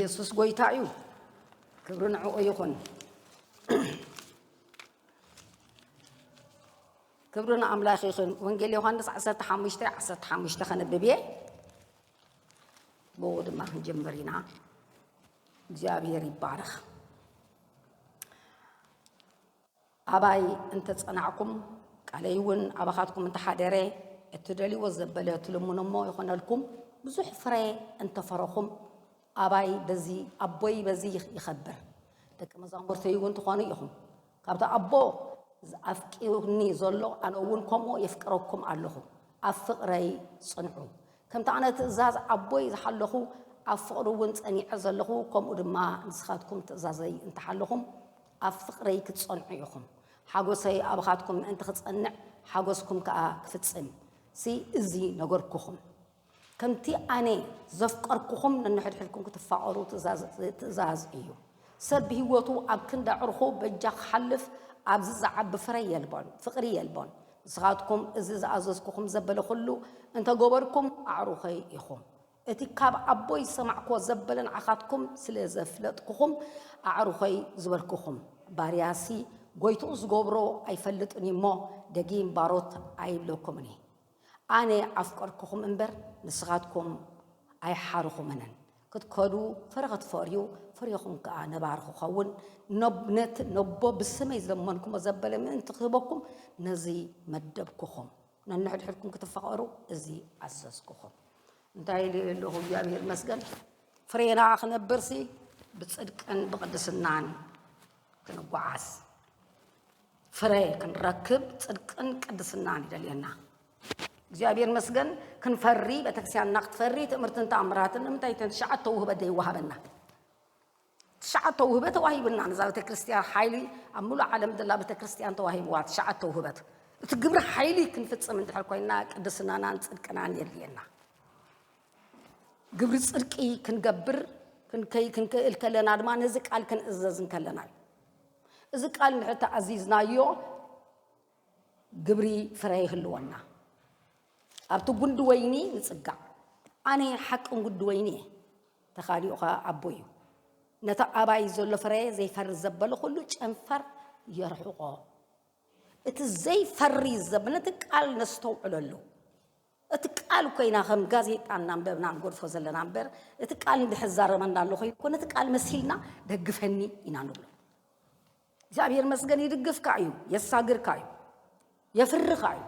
የሱስ ጎይታ እዩ። ክብሪ ንዕኡ ይኹን። ክብሪ ንኣምላኽ ይኹን። ወንጌል ዮሃንስ ዓሰርተ ሓሙሽተ ዓሰርተ ሓሙሽተ ከነብብ እየ። ብኡ ድማ ክንጅምር ኢና። እግዚኣብሔር ይባረኽ። ኣባይ እንተ ጸናዕኩም፣ ቃለይ እውን ኣባኻትኩም እንተ ሓደረ፣ እትደልይዎ ዘበለ ትልምኑ እሞ ይኾነልኩም። ብዙሕ ፍረ እንተ ፈረኹም፣ ኣባይ በዚ፣ ኣቦይ በዚ ይኽ-፣ ይኸብር። ደቂ መዛሙርተይ እውን ትኾኑ ኢኹም። ካብቲ ኣቦ ኣፍቂሩኒ ዘሎ፣ ኣነ እውን ከምኡ የፍቅረኩም ኣለኹ። ኣብ ፍቕረይ ጽንዑ። ከምቲ ኣነ ትእዛዝ ኣቦይ ዝሓለኹ፣ ኣብ ፍቕሩ እውን ጸኒዐ ዘለኹ፣ ከምኡ ድማ ንስኻትኩም ትእዛዘይ እንተሓለኹም፣ ኣብ ፍቕረይ ክትጸንዑ ኢኹም። ሓጎሰይ ኣባኻትኩም ምእንቲ ክጸንዕ፣ ሓጎስኩም ከኣ ክፍጽም ሲ እዚ ነገርኩኹም። ከምቲ ኣነ ዘፍቀርኩኹም፣ ነንሕድሕድኩም ክትፋቐሩ ትእዛዝ፣ ትእዛዝ እዩ። ሰብ ብህይወቱ ኣብ ክንዲ ኣዕሩኹ በጃ ክሓልፍ፣ ኣብዚ ዝዓቢ ፍረ የልቦን፣ ፍቕሪ የልቦን። ንስኻትኩም እዚ ዝኣዘዝኩኹም ዘበለ ኹሉ እንተገበርኩም፣ ኣዕሩኸይ ኢኹም። እቲ ካብ ኣቦይ ዝሰማዕክዎ ዘበለ ንዓኻትኩም ስለ ዘፍለጥኩኹም፣ ኣዕሩኸይ ዝበልኩኹም። ባርያሲ ጎይትኡ ዝገብሮ ኣይፈልጥን እዩ እሞ፣ ደጊም ባሮት ኣይብለኩምን እየ። ኣነ ኣፍቀርኩኹም እምበር፣ ንስኻትኩም ኣይሓርኹምንን። ክትከዱ፣ ፍረ ክትፈርዩ፣ ፍሬኹም ከኣ ነባሪ ክኸውን፣ ነብ-፣ ነቲ ነቦ ብስመይ ዝለመንኩሞ ዘበለ ምእንቲ ክህበኩም፣ ነዚ መደብኩኹም። ነንሕድሕድኩም ክትፋቐሩ፣ እዚ ኣዘዝኩኹም። እንታይ ኢለ ኣለኹ? እግዚኣብሔር ይመስገን። ፍሬና ክነብርሲ፣ ብጽድቅን ብቕድስናን ክንጓዓዝ። ፍረ ክንረክብ ጽድቅን ቅድስናን ይደልየና። እግዚኣብሔር ይመስገን። ክንፈሪ፣ ቤተክርስትያንና ክትፈሪ፣ ትእምርትን ተኣምራትን፣ ንምንታይ እተን ትሽዓተ ውህበት ዘይወሃበና? ትሽዓተ ውህበት ተዋሂቡና። ነዛ ቤተክርስትያን ሓይሊ፣ ኣብ ሙሉእ ዓለም ዘላ ቤተክርስትያን ተዋሂብዋ ትሽዓተ ውህበት። እቲ ግብሪ ሓይሊ ክንፍጽም እንድሕር ኮይና፣ ቅድስናናን ጽድቅናን የድልየና። ግብሪ ጽድቂ ክንገብር ክንከይ-፣ ክንክእል ከለና ድማ፣ ነዚ ቃል ክንእዘዝ እንከለና እዩ። እዚ ቃል እንድሕር ተኣዚዝናዮ፣ ግብሪ ፍረ ይህልወና። ኣብቲ ጉንዲ ወይኒ ንጽጋዕ። ኣነ ሓቅን ጉንዲ ወይኒ እየ፣ ተኻሊኡ ኸኣ ኣቦ እዩ። ነቲ ኣባይ ዘሎ ፍረ ዘይፈሪ ዘበለ ኩሉ ጨንፈር የርሕቖ። እቲ ዘይፈሪ ዘበለ፣ ነቲ ቃል ነስተውዕለሉ። እቲ ቃል ኮይና ከም ጋዜጣ እናንበብና ንገድፎ ዘለና እምበር፣ እቲ ቃል እንድሕር ዛረበና ኣሎ ኮይኑ እኮ፣ ነቲ ቃል መሲልና ደግፈኒ ኢና ንብሎ። እግዚኣብሔር መስገን ይድግፍካ እዩ፣ የሳግርካ እዩ፣ የፍርኻ እዩ።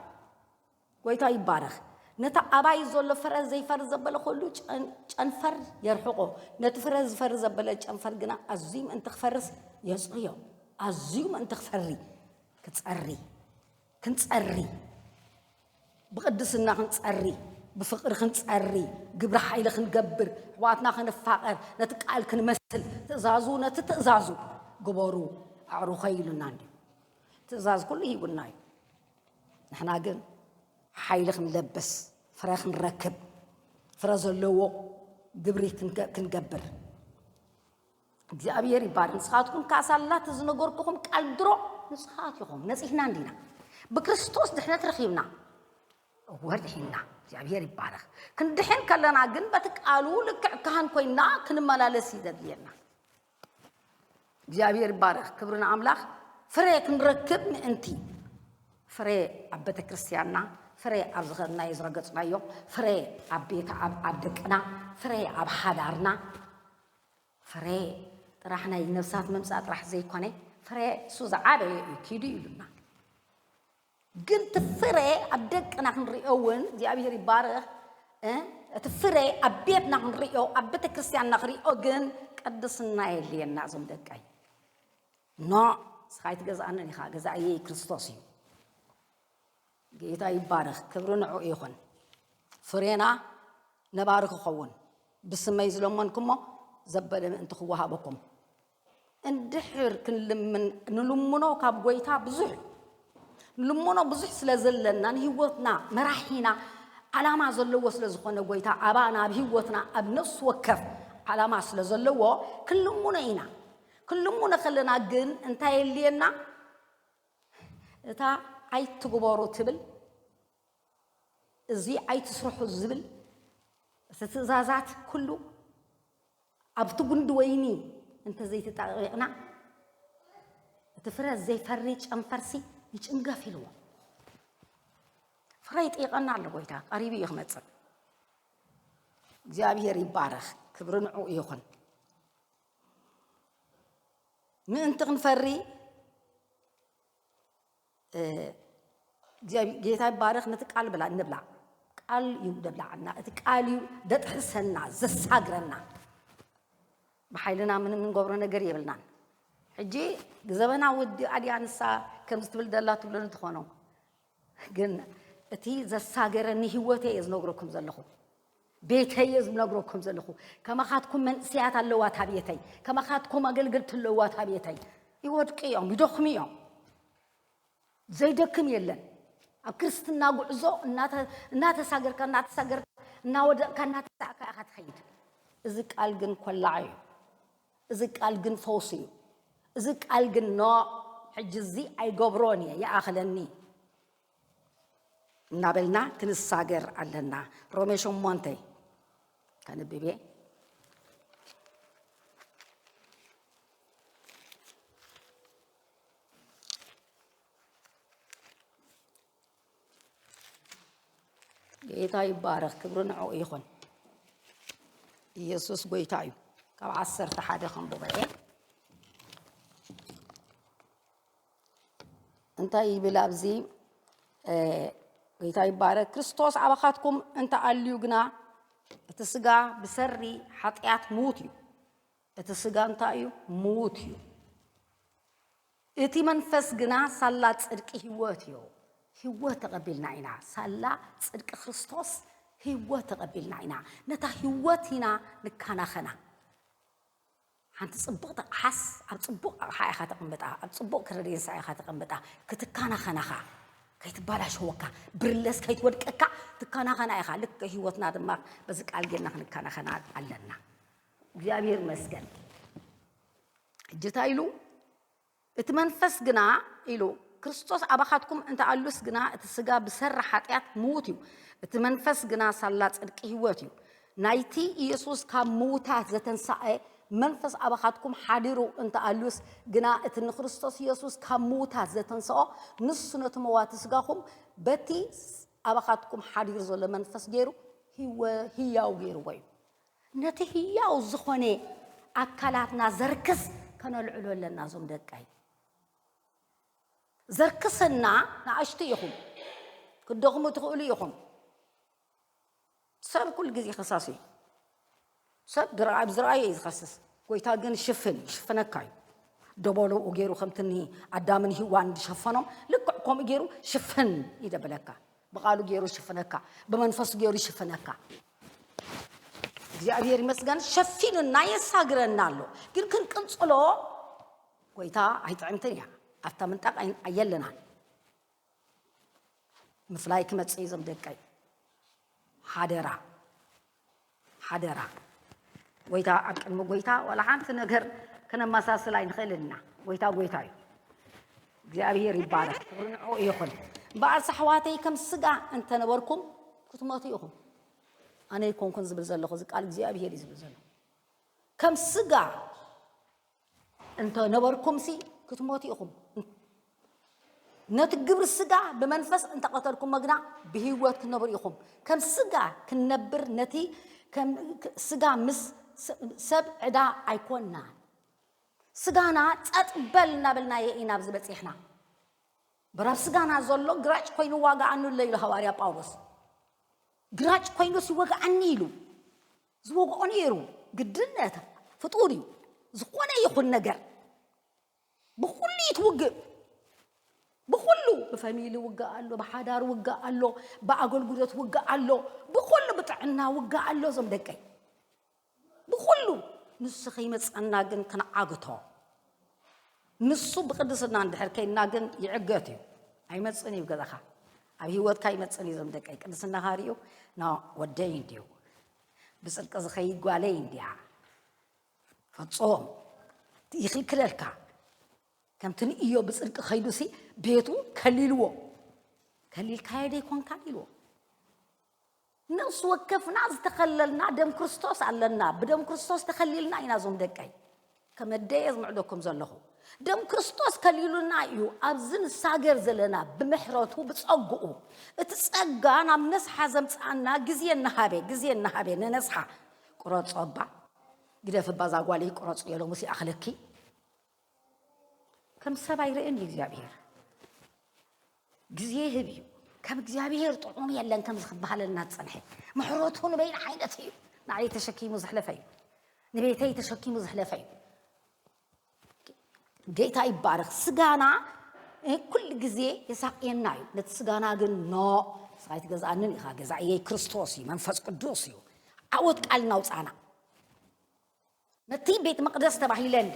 ጎይታ ይባረኽ። ነቲ ኣባይ ዘሎ ፍረ ዘይፈሪ ዘበለ ኩሉ ጨን-፣ ጨንፈር የርሕቆ። ነቲ ፍረ ዝፈሪ ዘበለ ጨንፈር ግና ኣዝዩ ምእንቲ ክፈርስ የጽርዮ። ኣዝዩ ምእንቲ ክፈሪ፣ ክጸሪ፣ ክንጸሪ፣ ብቅድስና ክንጸሪ፣ ብፍቅሪ ክንጸሪ፣ ግብሪ ሓይሊ ክንገብር፣ ኣሕዋትና ክንፋቀር፣ ነቲ ቃል ክንመስል፣ ትእዛዙ፣ ነቲ ትእዛዙ ግበሩ ኣዕሩኸይ ኢሉና እንድዩ። ትእዛዝ ኩሉ ሂቡና እዩ። ንሕና ግን ሓይሊ ክንለብስ፣ ፍረ ክንረክብ፣ ፍረ ዘለዎ ግብሪ ክንገ-፣ ክንገብር። እግዚኣብሔር ይባረክ። ንስኻትኩም ከኣ ሳላ እቲ ዝነገርኩኹም ቃል ድሮ ንስኻት ኢኹም። ነጺህና እንዲና። ብክርስቶስ ድሕነት ረኺብና። እወ ድሒንና። እግዚኣብሔር ይባረክ። ክንድሕን ከለና ግን በቲ ቃሉ ልክዕ ካህን ኮይንና ክንመላለስ እዩ ዘድልየና። እግዚኣብሔር ይባረክ። ክብሪ ንኣምላኽ። ፍረ ክንረክብ ምእንቲ። ፍረ ኣብ ቤተ ክርስቲያንና፣ ፍረ ኣብ ዝኸድናዮ ዝረገጽናዮ፣ ፍረ ኣብ ቤት፣ ኣብ፣ ኣብ ደቅና፣ ፍረ ኣብ ሓዳርና፣ ፍረ ጥራሕ ናይ ነፍሳት ምምጻእ ጥራሕ ዘይኮነ፣ ፍረ እሱ ዝዓበየ እዩ፣ ኪዱ ኢሉና። ግን እቲ ፍረ ኣብ ደቅና ክንሪኦ እውን እግዚኣብሔር ይባረኽ፣ እ፣ እቲ ፍረ ኣብ ቤትና ክንሪኦ፣ ኣብ ቤተ ክርስቲያንና ክሪኦ ግን ቅድስና የድልየና እዞም ደቀይ። ኖ፣ ንስኻ ኣይትገዝኣንን ኢኻ፣ ገዛእየይ ክርስቶስ እዩ። ጌታ ይባረኽ፣ ክብሪ ንዕኡ ይኹን። ፍሬና ነባሪ ክኸውን ብስመይ ዝለመንኩሞ ዘበለ ምእንቲ ክወሃበኩም። እንድሕር ክንልምን፣ ንልምኖ ካብ ጎይታ ብዙሕ፣ ንልምኖ ብዙሕ ስለ ዘለና፣ ንህይወትና መራሒና፣ ዓላማ ዘለዎ ስለ ዝኾነ ጎይታ፣ ኣባና ኣብ ህይወትና፣ ኣብ ነፍሲ ወከፍ ዓላማ ስለ ዘለዎ ክንልምኖ ኢና። ክንልምኖ ከለና ግን እንታይ የድልየና? እታ ኣይትግበሩ ትብል፣ እዚ ኣይትስርሑ ዝብል፣ እቲ ትእዛዛት ኩሉ ኣብቲ ጉንዲ ወይኒ እንተዘይተጣቂቕና፣ እቲ ፍረ ዘይፈሪ ጨንፈርሲ ይጭንገፍ ኢልዎ። ፍረ ይጥይቐና ኣሎ ጎይታ፣ ቀሪቡ እዩ ክመጽእ። እግዚኣብሔር ይባረኽ፣ ክብሪ ንዕኡ ይኹን። ምእንቲ ክንፈሪ፣ እ፣ እግዚኣብ-፣ ጌታ ይባረኽ፣ ነቲ ቃል ብላ እንብላ። ቃል እዩ ደብላዓና፣ እቲ ቃል እዩ ደጥሕሰና፣ ዘሳግረና። ብሓይልና ምንም እንገብሮ ነገር የብልናን። ሕጂ ዘበና ወዲ ኣድያ ንሳ ከምዚ ትብል ደላ ትብሎ እንትኾኖ፣ ግን እቲ ዘሳገረኒ ህይወተይ እየ ዝነግረኩም ዘለኹ። ቤተይ እየ ዝነግረኩም ዘለኹ። ከማኻትኩም መንእሰያት ኣለዋ እታ ቤተይ። ከማኻትኩም ኣገልገልቲ ኣለዋ እታ ቤተይ። ይወድቁ እዮም፣ ይደኽሙ እዮም። ዘይደክም የለን። ኣብ ክርስትና ጉዕዞ እናተ-፣ እናተሳገርካ፣ እናተሳገርካ፣ እናወደቕካ፣ እናተሳእካ ኢኻ ትኸይድ። እዚ ቃል ግን ኮላዕ እዩ። እዚ ቃል ግን ፈውሲ እዩ። እዚ ቃል ግን ኖ፣ ሕጂ እዚ ኣይገብሮን እየ፣ ይኣኽለኒ እናበልና ክንሳገር ኣለና። ሮሜ ሸሞንተ ከንብብ እየ። ጌታ ይባረኽ፣ ክብሪ ንዕኡ ይኹን። ኢየሱስ ጎይታ እዩ። ካብ ዓሰርተ ሓደ ከንብቦ እየ። እንታይ ይብል ኣብዚ? እ፣ ጌታ ይባረክ። ክርስቶስ ኣባኻትኩም እንተ ኣልዩ ግና፣ እቲ ስጋ ብሰሪ ሓጢኣት ምዉት እዩ። እቲ ስጋ እንታይ እዩ? ምዉት እዩ። እቲ መንፈስ ግና ሳላ ጽድቂ ህይወት እዩ። ህይወት ተቐቢልና ኢና። ሳላ ጽድቂ ክርስቶስ ህይወት ተቐቢልና ኢና። ነታ ህይወት ኢና ንካናኸና። ሓንቲ ጽቡቕ ኣቕሓስ ኣብ ጽቡቕ ኣቕሓ ኢኻ ተቐምጣ፣ ኣብ ጽቡቕ ክረዴንሳ ኢኻ ተቐምጣ፣ ክትካናኸናኻ፣ ከይትባላሸወካ፣ ብርለስ ከይትወድቀካ ትካናኸና ኢኻ። ልክዕ ህይወትና ድማ በዚ ቃል ጌርና ክንካናኸና ኣለና። እግዚኣብሔር ይመስገን። ሕጂ እንታይ ኢሉ? እቲ መንፈስ ግና ኢሉ፣ ክርስቶስ ኣባኻትኩም እንተ ኣሉስ ግና እቲ ስጋ ብሰሪ ሓጢኣት ምዉት እዩ፣ እቲ መንፈስ ግና ሳላ ጽድቂ ህይወት እዩ። ናይቲ ኢየሱስ ካብ ምዉታት ዘተንሳኤ መንፈስ ኣባኻትኩም ሓዲሩ እንተ ኣሉስ ግና፣ እቲ ንክርስቶስ ኢየሱስ ካብ ምዉታት ዘተንስኦ ንሱ ነቲ መዋቲ ስጋኹም በቲ ኣባኻትኩም ሓዲሩ ዘሎ መንፈስ ገይሩ ህይወ-፣ ህያው ገይርዎ እዩ። ነቲ ህያው ዝኾነ ኣካላትና ዘርክስ ከነልዕሎ ኣለና። እዞም ደቀይ፣ ዘርክሰና ንኣሽቱ ኢኹም፣ ክትደኽሙ ትኽእሉ ኢኹም። ሰብ ኩሉ ግዜ ከሳሲ እዩ። ሰብ ድረ-፣ ኣብ ዝረኣዮ እዩ ዝኸስስ። ጎይታ ግን ሽፍን ይሽፍነካ እዩ። ደበሎኡ ገይሩ ከምቲ ኒ ኣዳምን ሂዋን ዝሸፈኖም ልክዕ ከምኡ ገይሩ ሽፍን ይደብለካ። ብቓሉ ገይሩ ይሽፍነካ፣ ብመንፈሱ ገይሩ ይሽፍነካ። እግዚኣብሔር ይመስገን፣ ሸፊኑና የሳግረና ኣሎ። ግን ክንቅንጽሎ ጎይታ ኣይጥዕምትን እያ። ኣብታ ምንጣቕ ኣይ-፣ ኣየለናን። ምፍላይ ክመጽእ እዩ ዞም ደቀይ። ሓደራ፣ ሓደራ። ጎይታ፣ ኣብ ቅድሚ ጎይታ ዋላ ሓንቲ ነገር ከነመሳስል ኣይንኽእልን ኢና። ጎይታ ጎይታ እዩ። እግዚኣብሔር ይባረክ፣ ክብሪ ንዕኡ ይኹን። እምበኣርስ ኣሕዋተይ፣ ከም ስጋ እንተነበርኩም ክትሞቱ ኢኹም። ኣነ ኣይኮንኩን ዝብል ዘለኹ፣ እዚ ቃል እግዚኣብሔር እዩ ዝብል ዘሎ። ከም ስጋ እንተ ነበርኩምሲ ክትሞቱ ኢኹም። ነቲ ግብሪ ስጋ ብመንፈስ እንተ ቀተልኩሞ ግና ብህይወት ክትነብሩ ኢኹም። ከም ስጋ ክንነብር ነቲ ከም ስጋ ምስ ሰብ ዕዳ ኣይኮንናን። ስጋና ጸጥ በል እናበልናዮ ኢና ኣብዚ በጺሕና። በራብ ስጋና ዘሎ ግራጭ ኮይኑ ዋጋኣኑ ኣሎ ኢሉ ሃዋርያ ጳውሎስ። ግራጭ ኮይኑስ ይወግኣኒ ኢሉ ዝወግኦ ነይሩ። ግድነት ፍጡር እዩ። ዝኾነ ይኹን ነገር ብኹሉ እዩ ትውግእ። ብኹሉ፣ ብፈሚሊ ውግእ ኣሎ፣ ብሓዳር ውግእ ኣሎ፣ ብኣገልግሎት ውግእ ኣሎ፣ ብኹሉ፣ ብጥዕና ውግእ ኣሎ። እዞም ደቀይ ብኹሉ ንሱ ከይመጸና ግን ክንዓግቶ። ንሱ ብቅድስና እንድሕር ከይና ግን ይዕገት እዩ። ኣይመጽን እዩ ገዛኻ። ኣብ ህይወትካ ይመጽን እዩ። እዞም ደቀይ ቅድስናኻ ርእዩ፣ ና ወደይ እንድዩ፣ ብጽድቂ ዝኸይድ ጓለይ እንድያ። ፈጹም ይኽልክለልካ። ከምቲ ንእዮ ብጽድቂ ከይዱሲ ቤቱ ከሊልዎ። ከሊልካዮ ዶ ይኮንካን ኢልዎ። ነፍሲ ወከፍና ዝተኸለልና ደም ክርስቶስ ኣለና። ብደም ክርስቶስ ተኸሊልና ኢና። እዞም ደቀይ፣ ከመደየ ዝምዕደኩም ዘለኹ፣ ደም ክርስቶስ ከሊሉና እዩ። ኣብዚ ንሳገር ዘለና ብምሕረቱ ብጸግኡ፣ እቲ ጸጋ ናብ ነስሓ ዘምጽኣና ግዜ እናሃበ፣ ግዜ እናሃበ ንነስሓ። ቁረጾ እባ፣ ግደፍ እባ፣ እዛ ጓለይ ቁረጽ እየ ሎምስ ይኣኽለኪ። ከም ሰብ ኣይርእን እዩ እግዚኣብሔር። ግዜ ይህብ እዩ። ከም እግዚኣብሔር ጥዑም የለን ከም ዝበሃለልና ዝጸንሐ። ምሕረቱ ንበይኑ ዓይነት እዩ። ንዓይ ተሸኪሙ ዝሕለፈ እዩ። ንቤተይ ተሸኪሙ ዝሕለፈ እዩ። ጌታ ይባረኽ። ስጋና እ፣ ኩሉ ግዜ የሳቅየና እዩ። ነቲ ስጋና ግን ኖ፣ ስጋ ኣይትገዝኣንን ኢኻ፣ ገዛእየይ ክርስቶስ እዩ፣ መንፈስ ቅዱስ እዩ። ዓወት ቃል እናውፃና ነቲ ቤት መቅደስ ተባሂለ እንዲ፣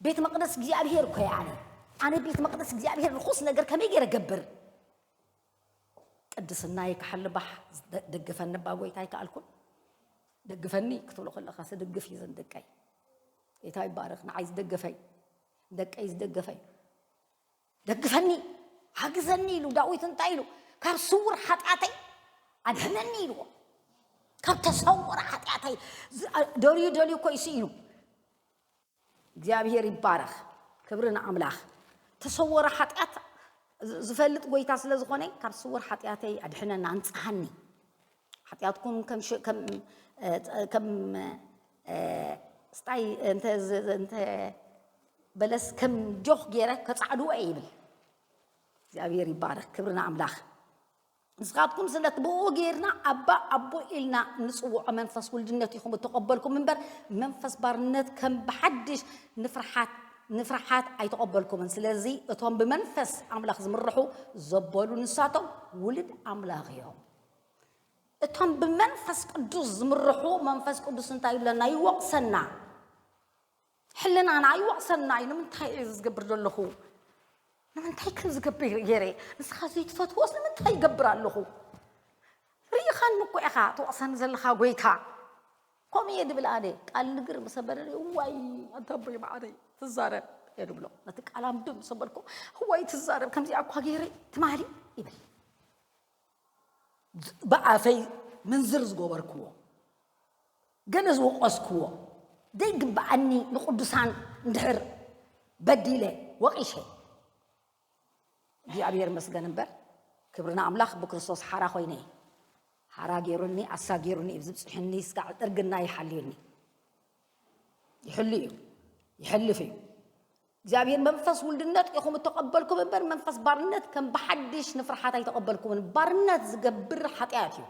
ቤት መቅደስ እግዚኣብሔር እኮ እየ ኣነ። ኣነ ቤት መቅደስ እግዚኣብሔር ርኹስ ነገር ከመይ ገይረ ገብር? ቅድስናይ ክሓልባሕ ደ-፣ ደግፈኒ እባ ጎይታ ኣይከኣልኩን። ደግፈኒ ክትብሎ ከለኻ ስድግፍ እዩ ዘንደቀይ። ጌታ ይባረኽ። ንዓይ ዝደገፈይ፣ ደቀይ ዝደገፈይ። ደግፈኒ፣ ሓግዘኒ ኢሉ ዳዊት እንታይ ኢሉ? ካብ ስውር ሓጢኣተይ ኣድሕነኒ ኢልዎ። ካብ ተሰወረ ሓጢኣተይ ዝ-፣ ደልዩ ደልዩ እኮ እዩ ስኢኑ። እግዚኣብሔር ይባረኽ። ክብሪ ንኣምላኽ። ተሰወረ ሓጢኣት ዝ-፣ ዝፈልጥ ጎይታ ስለ ዝኾነ ካብ ስውር ሓጢኣተይ ኣድሕነኒ፣ ኣንጽሃኒ። ሓጢኣትኩም ከም ሽ-፣ ከም፣ እ፣ ከም፣ እ፣ ስጣይ እንተ ዝ-፣ እንተ በለስ ከም ጆኽ ገይረ ከጻዕድዎ እየ ይብል። እግዚኣብሔር ይባረኽ። ክብሪ ንኣምላኽ። ንስኻትኩም ስለ እቲ ብኡ ጌርና ኣባ ኣቦ ኢልና እንጽውዖ መንፈስ ውልድነት ኢኹም እተቐበልኩም እምበር፣ መንፈስ ባርነት ከም ብሓድሽ ንፍርሓት፣ ንፍርሓት ኣይተቐበልኩምን። ስለዚ እቶም ብመንፈስ ኣምላኽ ዝምርሑ ዘበሉ ንሳቶም ውሉድ ኣምላኽ እዮም። እቶም ብመንፈስ ቅዱስ ዝምርሑ፣ መንፈስ ቅዱስ እንታይ ይብለና? ይወቕሰና። ሕልናና ይወቕሰና እዩ። ንምንታይ እየ እዚ ዝገብር ዘለኹ? ንምንታይ ከም ዝገብር ገይረ? ንስኻ ዘይትፈትዎስ ንምንታይ ይገብር ኣለኹ? ርኢኻኒ እኮ ኢኻ ትወቕሰኒ ዘለኻ ጎይታ። ከምኡ እየ ድብል ኣነ። ቃል ንግር ምስ ኣበለኒ፣ እዋይ፣ ኣንታ ኣቦይ መዓረይ፣ ትዛረብ እየ ድብሎ። ነቲ ቃል ኣንብብ ምስ ኣበልኩ፣ እዋይ፣ ትዛረብ፣ ከምዚኣ እኳ ገይረ ትማሊ ይብል። ብኣፈይ ምንዝር ዝገበርክዎ፣ ገለ ዝወቐስክዎ፣ ዘይግብኣኒ ንቅዱሳን እንድሕር በዲለ፣ ወቒሸ፣ እግዚኣብሔር ይመስገን እምበር፣ ክብሪ ንኣምላኽ፣ ብክርስቶስ ሓራ ኮይነ እየ። ሓራ ገይሩኒ፣ ኣሳጊሩኒ፣ እዩ ዝብጽሕኒ፣ ስጋዕ እርግና ይሓልዩኒ። ይሕሉ እዩ፣ ይሕልፍ እዩ። እግዚኣብሔር መንፈስ ውልድነት ኢኹም እተቐበልኩም እምበር፣ መንፈስ ባርነት ከም ብሓድሽ ንፍርሓት ኣይተቐበልኩምን። ባርነት ዝገብር ሓጢኣት እዩ።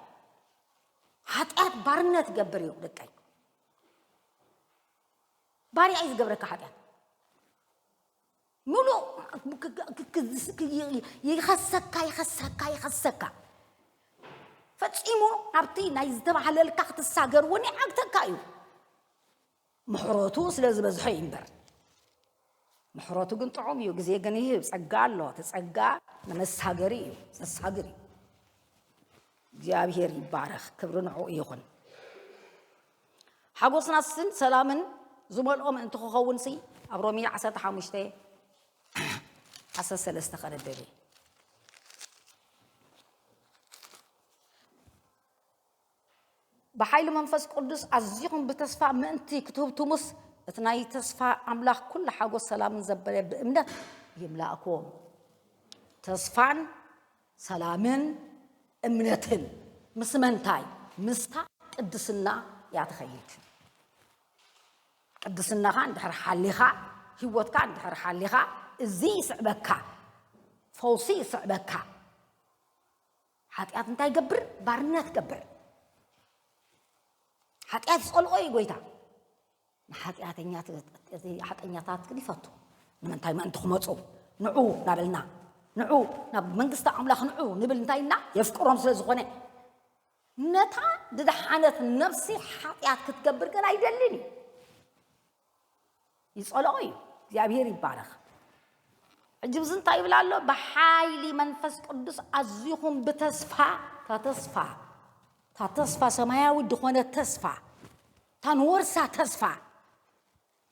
ሓጢኣት ባርነት ይገብር እዩ፣ ደቀይ። ባርያ እዩ ዝገብረካ ሓጢኣት። ምሉእ ክ-፣ ክ-፣ ክ-፣ ክ-፣ ክ-፣ ይ-፣ ይኸሰካ፣ ይኸሰካ፣ ይኸሰካ። ፈጺሙ ናብቲ ናይ ዝተባህለልካ ክትሳገር እውን ይዓግተካ እዩ። ምሕረቱ ስለ ዝበዝሖ እዩ እምበር። ምሕረቱ ግን ጥዑም እዩ፣ ግዜ ግን ይህብ። ጸጋ ኣሎ፣ እቲ ጸጋ ንመሳገሪ እዩ፣ ዘሳግር እዩ። እግዚኣብሔር ይባረኽ፣ ክብሪ ንዕኡ ይኹን። ሓጎስናስን ሰላምን ዝመልኦ ምእንቲ ክኸውን ሲ ኣብ ሮሜ ዓሰርተ ሓሙሽተ ዓሰርተ ሰለስተ ከነብብ እየ። ብሓይሊ መንፈስ ቅዱስ ኣዚኹም ብተስፋ ምእንቲ ክትህብትሙስ፣ እቲ ናይ ተስፋ ኣምላኽ ኩሉ ሓጎስ ሰላምን ዘበለ ብእምነት ይምላእኩም። ተስፋን ሰላምን እምነትን ምስ መንታይ? ምስታ ቅድስና እያ ትኸይድ። ቅድስናኻ እንድሕር ሓሊኻ፣ ህይወትካ እንድሕር ሓሊኻ፣ እዚ ይስዕበካ፣ ፈውሲ ይስዕበካ። ሓጢኣት እንታይ ይገብር? ባርነት ይገብር። ሓጢኣት ዝጸልኦ እዩ ጎይታ። ንሓጢኣተኛት-፣ እዚ ሓጢኣተኛታት ግን ይፈቱ። ንምንታይ? ምእንቲ ክመጹ፣ ንዑ እናበልና፣ ንዑ ናብ መንግስቲ ኣምላኽ ንዑ ንብል። እንታይ ኢልና? የፍቅሮም ስለ ዝኾነ። ነታ ዝደሓነት ነፍሲ ሓጢኣት ክትገብር ግን ኣይደልን እዩ። ይጸልኦ እዩ። እግዚኣብሔር ይባረኽ። ሕጂ ብዚ እንታይ ይብል ኣሎ? ብሓይሊ መንፈስ ቅዱስ ኣዚኹም ብተስፋ፣ እታ ተስፋ፣ እታ ተስፋ ሰማያዊ ዝኾነ ተስፋ፣ እታ ንወርሳ ተስፋ፣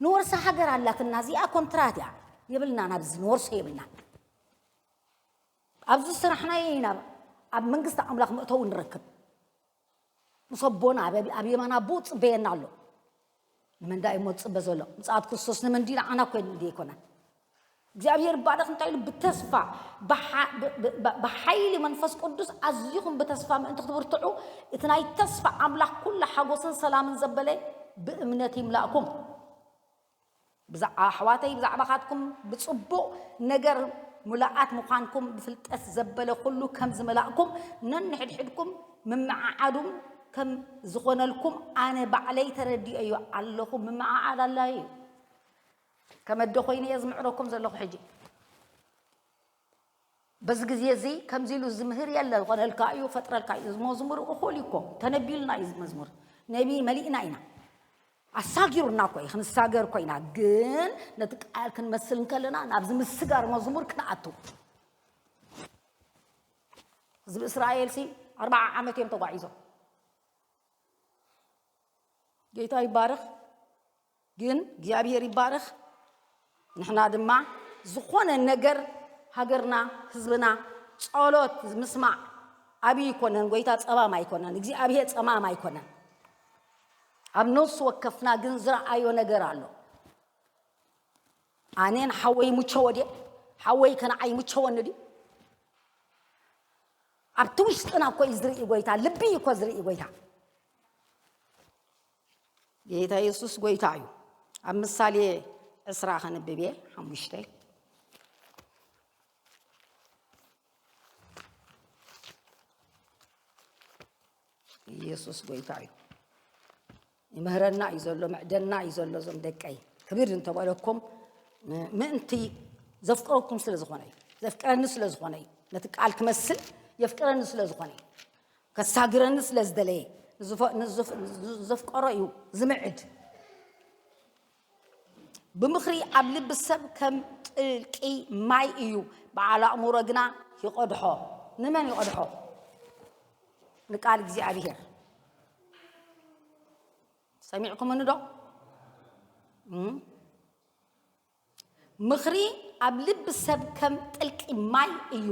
ንወርሳ ሃገር ኣላትና፣ እዚኣ ኮንትራት እያ። የብልና፣ ናብዚ ንወርሶ የብልና። ኣብዚ ስራሕና ኢና ኣብ መንግስቲ ኣምላኽ መእተዊ ንረክብ። ምስ ኣቦና ኣብ ኣብ የማን ኣቦኡ ጽበየና ኣሎ። ንመን ዳኣ እሞ ዝጽበ ዘሎ? ምጽኣት ክርስቶስ ንመን ድዩ? ንዓና እኮ እንዲ ኣይኮነን። እግዚኣብሔር ይባረኽ። እንታይ ኢሉ? ብተስፋ ብሓ- ብ- ብ- ብ- ብሓይሊ መንፈስ ቅዱስ ኣዝኹም ብተስፋ ምእንቲ ክትብርትዑ፣ እቲ ናይ ተስፋ ኣምላኽ ኩሉ ሓጎስን ሰላምን ዘበለ ብእምነት ይምላእኩም። ብዛዕባ ኣሕዋተይ ብዛዕባኻትኩም ብጽቡቕ ነገር ሙሉኣት ምዃንኩም ብፍልጠት ዘበለ ኩሉ ከም ዝመላእኩም፣ ነንሕድሕድኩም ምምዓዓዱም ከም ዝኾነልኩም ኣነ ባዕለይ ተረዲኦዮ ኣለኹ። ምምዓዓድ ኣላዩ እዩ። ከም ኣደ ኮይነ እየ ዝምዕረኩም ዘለኹ። ሕጂ በዚ ግዜ እዚ ከምዚ ኢሉ ዝምህር የለ። ዝኾነልካ እዩ፣ ፈጥረልካ እዩ። እዚ መዝሙር እኹል እዩ እኮ፣ ተነቢልና እዩ እዚ መዝሙር። ነቢ መሊእና ኢና፣ ኣሳጊሩና እኮ እዩ። ክንሳገር እኮ ኢና፣ ግን ነቲ ቃል ክንመስል እንከለና ናብዚ ምስጋር መዝሙር ክንኣቱ። ህዝቢ እስራኤል ሲ ኣርባዓ ዓመት እዮም ተጓዒዞም። ጌታ ይባረኽ። ግን እግዚኣብሔር ይባረኽ። ንሕና ድማ ዝኾነ ነገር ሃገርና፣ ህዝብና፣ ጸሎት ምስማዕ ዓብዪ ኣይኮነን። ጎይታ ጸማም ኣይኮነን። እግዚኣብሔር ጸማም ኣይኮነን። ኣብ ነፍሲ ወከፍና ግን ዝረኣዮ ነገር ኣሎ። ኣነ ንሓወይ ይምቸዎ ድየ? ሓወይ ከነዓይ ይምቸወኒ ድዩ? ኣብቲ ውሽጥና እኮ እዩ ዝርኢ ጎይታ። ልቢ እዩ እኮ ዝርኢ ጎይታ። ጌታ የሱስ ጎይታ እዩ። ኣብ ምሳሌ ዕስራ ከንብብ እየ፣ ሓሙሽተ። ኢየሱስ ጎይታ እዩ። ይምህረና እዩ ዘሎ፣ ምዕደና እዩ ዘሎ። እዞም ደቀይ ክብር እንተበለኩም ምእንቲ ዘፍቅረኩም ስለ ዝኾነ እዩ። ዘፍቅረኒ ስለ ዝኾነ እዩ። ነቲ ቃል ክመስል የፍቅረኒ ስለ ዝኾነ እዩ። ከሳግረኒ ስለ ዝደለየ፣ ንዝፈ- ንዝፍ- ንዘፍቀሮ እዩ ዝምዕድ። ብምኽሪ ኣብ ልቢ ሰብ ከም ጥልቂ ማይ እዩ፣ በዓል ኣእምሮ ግና ይቐድሖ። ንመን ይቐድሖ? ንቃል እግዚኣብሔር። ሰሚዕኩምኒ ዶ? እም? ምኽሪ ኣብ ልቢ ሰብ ከም ጥልቂ ማይ እዩ፣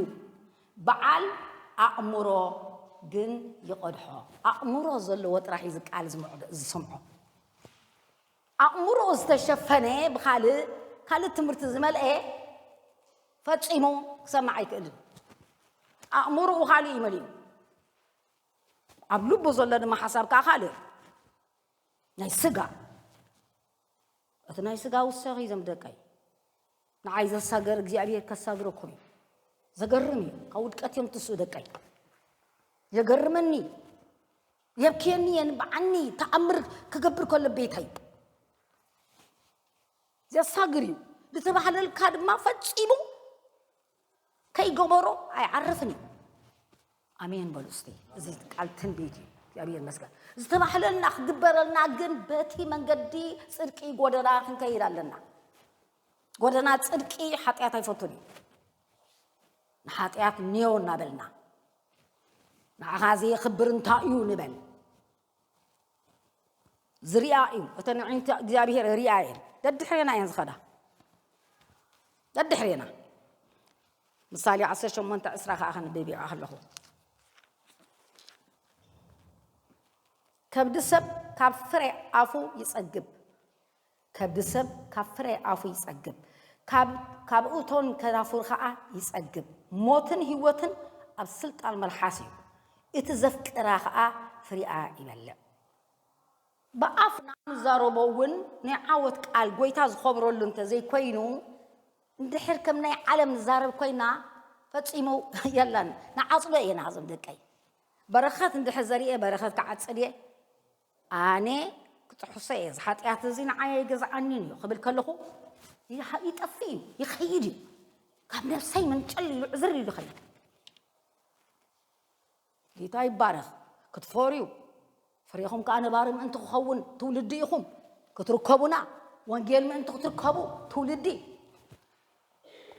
በዓል ኣእምሮ ግን ይቐድሖ። ኣእምሮ ዘለዎ ጥራሕ እዩ ዝቃል ዝምዕዶ- ዝሰምዖ። ኣእምሮ ዝተሸፈነ ብኻልእ ካልእ ትምህርቲ ዝመልአ ፈጺሙ ክሰምዕ ኣይክእልን። ኣእምሮኡ ካልእ እዩ መሊኡ። ኣብ ልቡ ዘሎ ድማ ሓሳብ ከዓ ካልእ ናይ ስጋ። እቲ ናይ ስጋ ውሳኺ እዞም ደቀይ ንዓይ ዘሳገር እግዚኣብሔር ከሳግረኩም እዩ። ዘገርም እዩ። ካብ ውድቀት እዮም ትስኡ ደቀይ። የገርመኒ፣ የብክየኒ፣ የንብዓኒ። ተኣምር ክገብር ከሎ ቤታይ ዘሳግር እዩ ዝተባህለልካ ድማ ፈጺሙ ከይገበሮ ኣይዓርፍን እዩ። ኣሜን በሉ እስቲ። እዚ ቃል ትንቢት እዩ። እግዚኣብሔር ይመስገን። ዝተባህለልና ክግበረልና ግን በቲ መንገዲ ጽድቂ ጎደና ክንከይድ ኣለና። ጎደና ጽድቂ ሓጢኣት ኣይፈቱን እዩ። ንሓጢኣት ኔዮ እናበልና ንዓኻ ዘየኽብር እንታይ እዩ ንበል። ዝሪኣ እዩ። እተን ኣዒንቲ እግዚኣብሔር ሪኣ እየን። ደድሕሬና እየን ዝኸዳ። ደድሕሬና። ምሳሌ ዓሰርተ ሸሞንተ ዕስራ ከዓ ከንብብ ይኣ ከለኹ፣ ከብዲ ሰብ ካብ ፍረ ኣፉ ይጸግብ። ከብዲ ሰብ ካብ ፍረ ኣፉ ይጸግብ። ካብ ካብ እቶን ከናፍሩ ከዓ ይጸግብ። ሞትን ህይወትን ኣብ ስልጣን መልሓስ እዩ። እቲ ዘፍቅራ ከዓ ፍሪኣ ይበልዕ። ብኣፍና ንዛረቦ እውን ናይ ዓወት ቃል ጎይታ ዝኸብረሉ እንተዘይኮይኑ፣ እንድሕር ከም ናይ ዓለም ንዛረብ ኮይና ፈጺሙ የለን። ንዓጽዶ እየ ናዞም ደቀይ። በረኸት እንድሕር ዘርኤ በረኸት ክዓጽድ እየ። ኣነ ክጥሕሶ እየ። እዚ ሓጢኣት እዚ ንዓይ ኣይገዝኣንን እዩ ክብል ከለኹ ይሃ- ይጠፍእ እዩ፣ ይኸይድ እዩ። ካብ ነብሰይ መንጨል ኢሉ ዕዝር ኢሉ ይኸይድ። ጌታ ይባረኽ። ክትፈርዩ ፍሬኹም ከዓ ነባሪ ምእንቲ ክኸውን ትውልዲ ኢኹም ክትርከቡና። ወንጌል ምእንቲ ክትርከቡ ትውልዲ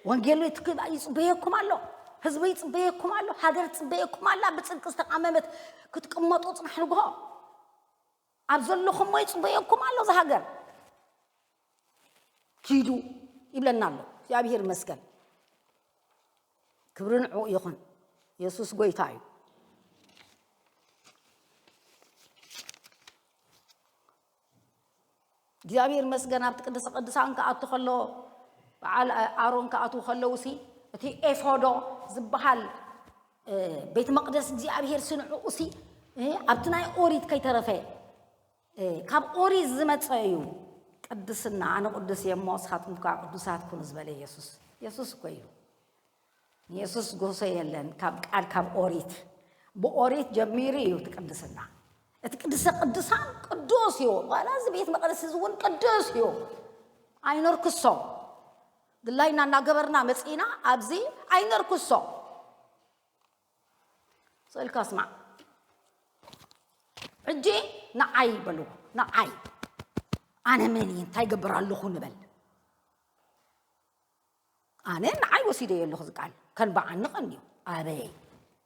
ወንጌል ይትክ- ይጽበየኩም ኣሎ። ህዝቢ ይጽበየኩም ኣሎ። ሃገር ትጽበየኩም ኣላ። ብጽድቂ ዝተቃመመት ክትቅመጡ ጽባሕ ንግሆ ኣብ ዘለኹሞ ይጽበየኩም ኣሎ። እዚ ሃገር ኪዱ ይብለና ኣሎ። እግዚኣብሔር ይመስገን። ክብሪ ንዕኡ ይኹን። የሱስ ጎይታ እዩ። እግዚኣብሔር ይመስገን ኣብቲ ቅድስተ ቅዱሳን ክኣቱ ከሎ በዓል ኣሮን ክኣትዉ ከለዉ ሲ እቲ ኤፎዶ ዝበሃል ቤት መቅደስ እግዚኣብሔር ስንዑ ሲ ኣብቲ ናይ ኦሪት ከይተረፈ ካብ ኦሪት ዝመፀ እዩ። ቅድስና ኣነ ቅዱስ እየ እሞ ንስኻትኩም ከዓ ቅዱሳት ኩኑ ዝበለ የሱስ። የሱስ እኮ እዩ። ንየሱስ ጎሶ የለን ካብ ቃል ካብ ኦሪት። ብኦሪት ጀሚሩ እዩ እቲ ቅድስና። እቲ ቅድስተ ቅዱሳን ቅዱስ እዩ። ዋላ እዚ ቤት መቅደስ እዚ እውን ቅዱስ እዩ። ኣይነርክሶ። ድላይና እናገበርና መፂና ኣብዚ ኣይነርክሶ። ስእልካ ስማዕ። ሕጂ ንዓይ በሉ። ንዓይ ኣነ መን እየ እንታይ ገብር ኣለኹ ንበል። ኣነ ንዓይ ወሲደዮ ኣለኹ ዝቃል ከንበዓኒ ቀንዩ ኣበይ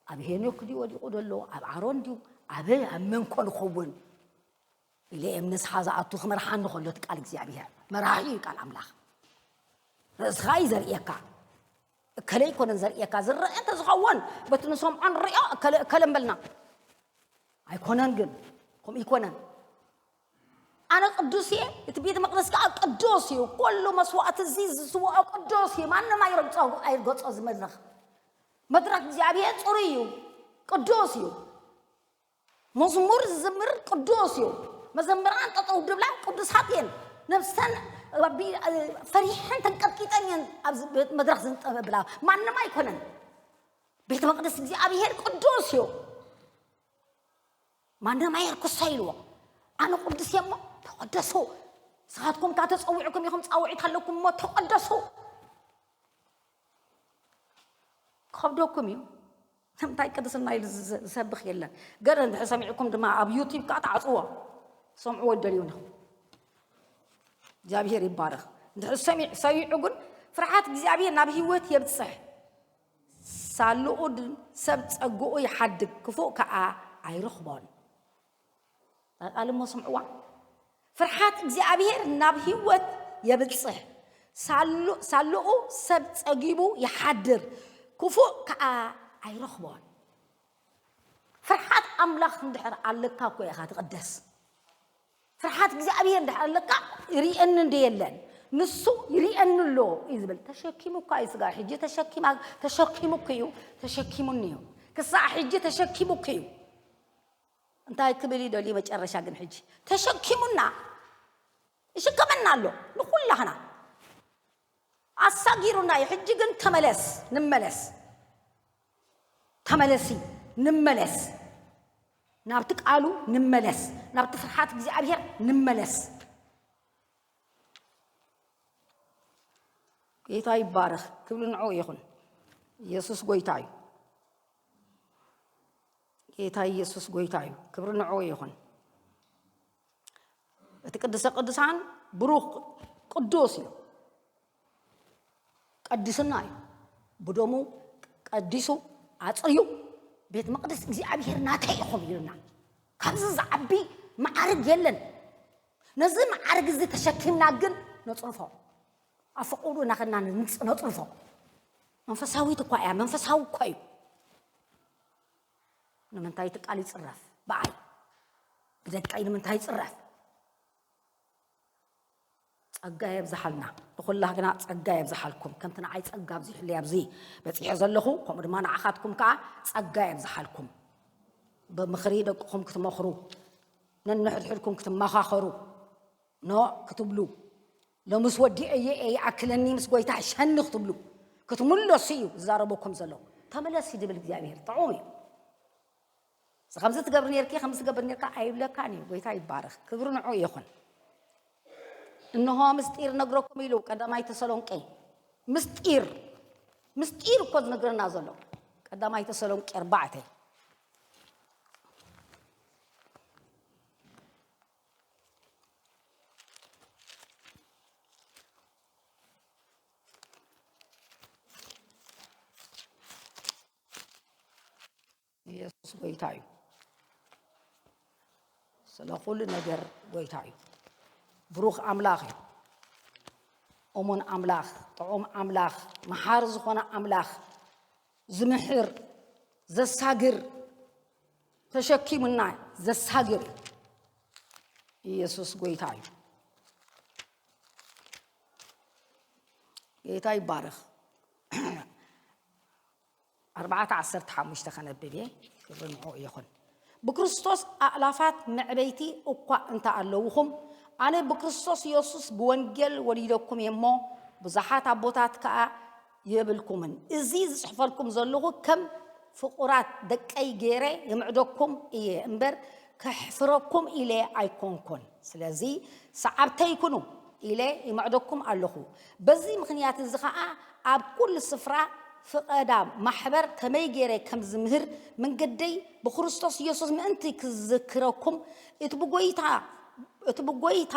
ኣብ ሄኖክ ድዩ ወዲቑ ዘሎ ኣብ ኣሮን ድዩ ኣበይ ኣብ መንኮ ንኸውን ኢለ እየ ንስሓ ዝኣቱ ክመርሓኒ ከሎ እቲ ቃል እግዚኣብሔር መራሒ እዩ ቃል ኣምላኽ ርእስኻ እዩ ዘርእየካ እከለ ይኮነን ዘርእየካ ዝረአ እንተዝኸውን በቲ ንሰምዖ ንሪኦ እከለ እከለ ምበልና ኣይኮነን ግን ከምኡ ይኮነን ኣነ ቅዱስ እየ እቲ ቤተ መቅደስ ከዓ ቅዱስ እዩ ኩሉ መስዋዕቲ እዚ ዝስውኦ ቅዱስ እዩ ማንም ኣይረግጾ ኣይርገጾ እዚ መድረክ መድረክ እግዚኣብሔር ፅሩይ እዩ ቅዱስ እዩ መዝሙር ዝዝምር ቅዱስ እዩ መዘምራን ጠጠው ድብላ ቅዱሳት እየን ነብሰን ፈሪሐን ተንቀጥቂጠን እየን ኣብዚ መድረክ ዝንጠበብላ ማንም ኣይኮነን ቤተ መቅደስ እግዚኣብሔር ቅዱስ እዩ ማንም ኣየርክሶ ኢልዎ ኣነ ቅዱስ እየ እሞ ተቀደሱ ንስኻትኩም ካብ ተፀዊዕኩም ኢኹም ፃውዒት ኣለኩም እሞ ተቀደሱ ከብደኩም እዩ እንታይ ቅድስና ኢሉ ዝሰብኽ የለን ገለ እንድሕር ሰሚዕኩም ድማ ኣብ ዩቲብ ከዓ ተዓፅዎ ሰምዕዎ ይደልዩን ኢኹም እግዚኣብሔር ይባረኽ እንድሕር ሰሚዑ ግን ፍርሓት እግዚኣብሔር ናብ ህይወት የብፅሕ ሳልኡ ሰብ ጸግኡ ይሓድግ ክፉእ ከኣ ኣይረኽቦን። ቃል እሞ ስምዕዋ። ፍርሓት እግዚኣብሔር ናብ ህይወት የብጽሕ። ሳሉ- ሳልኡ ሰብ ጸጊቡ ይሓድር ክፉእ ከኣ ኣይረኽቦን። ፍርሓት ኣምላኽ እንድሕር ኣለካ እኮ ኢኻ ትቕደስ። ፍርሓት እግዚኣብሔር እንድሕር ኣለካ ይርእየኒ እንደ የለን ንሱ ይርእየኒ ኣሎ እዩ ዝብል ተሸኪሙ እኳ እዩ ስጋ ሕጂ ተሸኪማ ተሸኪሙክ እዩ ተሸኪሙኒ እዩ ክሳዕ ሕጂ ተሸኪሙክ እዩ እንታይ ክብል ይደልዩ መጨረሻ ግን ሕጂ ተሸኪሙና ይሽከመና ኣሎ ንኩላህና ኣሳጊሩና እዩ ሕጂ ግን ተመለስ ንመለስ ተመለሲ ንመለስ ናብቲ ቃሉ ንመለስ ናብቲ ፍርሓት እግዚኣብሔር ንመለስ ጌታ ይባረኽ ክብሪ ንዑ ይኹን ኢየሱስ ጎይታ እዩ ጌታ ኢየሱስ ጎይታ እዩ ክብሪ ንዑ ይኹን እቲ ቅዱሰ ቅዱሳን ብሩኽ ቅዱስ እዩ ቀዲሱና እዩ ብደሙ ቀዲሱ ኣፅርዩ ቤት መቅደስ እግዚኣብሔር ናተይ ኢኹም ኢሉና ካብዚ ዝዓቢ መዓርግ የለን ነዚ መዓርግ እዚ ተሸኪምና ግን ነፅርፎ ኣብ ፍቅዱ እናኸድና ነፅርፎ መንፈሳዊት እኳ እያ መንፈሳዊ እኳ እዩ ንምንታይ እቲ ቃል ይፅረፍ ብኣይ ብደቀይ ንምንታይ ይፅረፍ ጸጋ የብዝሓልና ንኹላህና ጸጋ የብዝሓልኩም ከምቲ ንዓይ ጸጋ ኣብዚሕለይ ኣብዚ በጺሐ ዘለኹ ከምኡ ድማ ንዓኻትኩም ከዓ ጸጋ የብዝሓልኩም ብምኽሪ ደቅኹም ክትመኽሩ ነንሕድሕድኩም ክትመኻኸሩ ኖ ክትብሉ ሎምስ ወዲአየ እየ ይኣክለኒ ምስ ጎይታ ሕሸኒ ክትብሉ ክትምለሱ እዩ ዝዛረበኩም ዘሎ ተመለስ ይድብል እግዚኣብሔር ጥዑም እዩ እዚ ከምዚ ትገብሪ ነርኪ ከምዚ ትገብር ነርካ ኣይብለካን እዩ ጎይታ ይባረክ ክብሪ ንዑ ይኹን እንሆ ምስጢር ነግረኩም ኢሉ ቀዳማይ ተሰሎንቄ ምስጢር ምስጢር እኮ ዝነግረና ዘሎ ቀዳማይ ተሰሎንቄ ኣርባዕተ ኢየሱስ ጎይታ እዩ። ስለ ኩሉ ነገር ጎይታ እዩ። ብሩኽ ኣምላኽ እዩ። እሙን ኣምላኽ፣ ጥዑም ኣምላኽ፣ መሓሪ ዝኾነ ኣምላኽ፣ ዝምሕር፣ ዘሳግር፣ ተሸኪሙና ዘሳግር ኢየሱስ ጎይታ እዩ። ጌታ ይባረኽ። ኣርባዕተ ዓሰርተ ሓሙሽተ ከነብብ እየ። ክብሪ ንዕኡ ይኹን። ብክርስቶስ ኣእላፋት መዕበይቲ እኳ እንተ ኣለውኹም፣ ኣነ ብክርስቶስ የሱስ ብወንጌል ወሊደኩም እየ እሞ፣ ብዙሓት ኣቦታት ከኣ የብልኩምን። እዚ ዝጽሕፈልኩም ዘለኹ ከም ፍቑራት ደቀይ ገይረ ይምዕደኩም እየ እምበር፣ ከሕፍረኩም ኢለ ኣይኮንኩን። ስለዚ ሰዓብተይ ኩኑ ኢለ ይምዕደኩም ኣለኹ። በዚ ምኽንያት እዚ ኸኣ ኣብ ኩሉ ስፍራ ፍቐዳ ማሕበር ከመይ ገይረ ከም ዝምህር መንገደይ ብክርስቶስ የሱስ ምእንቲ ክዝክረኩም፣ እቲ ብጎይታ፣ እቲ ብጎይታ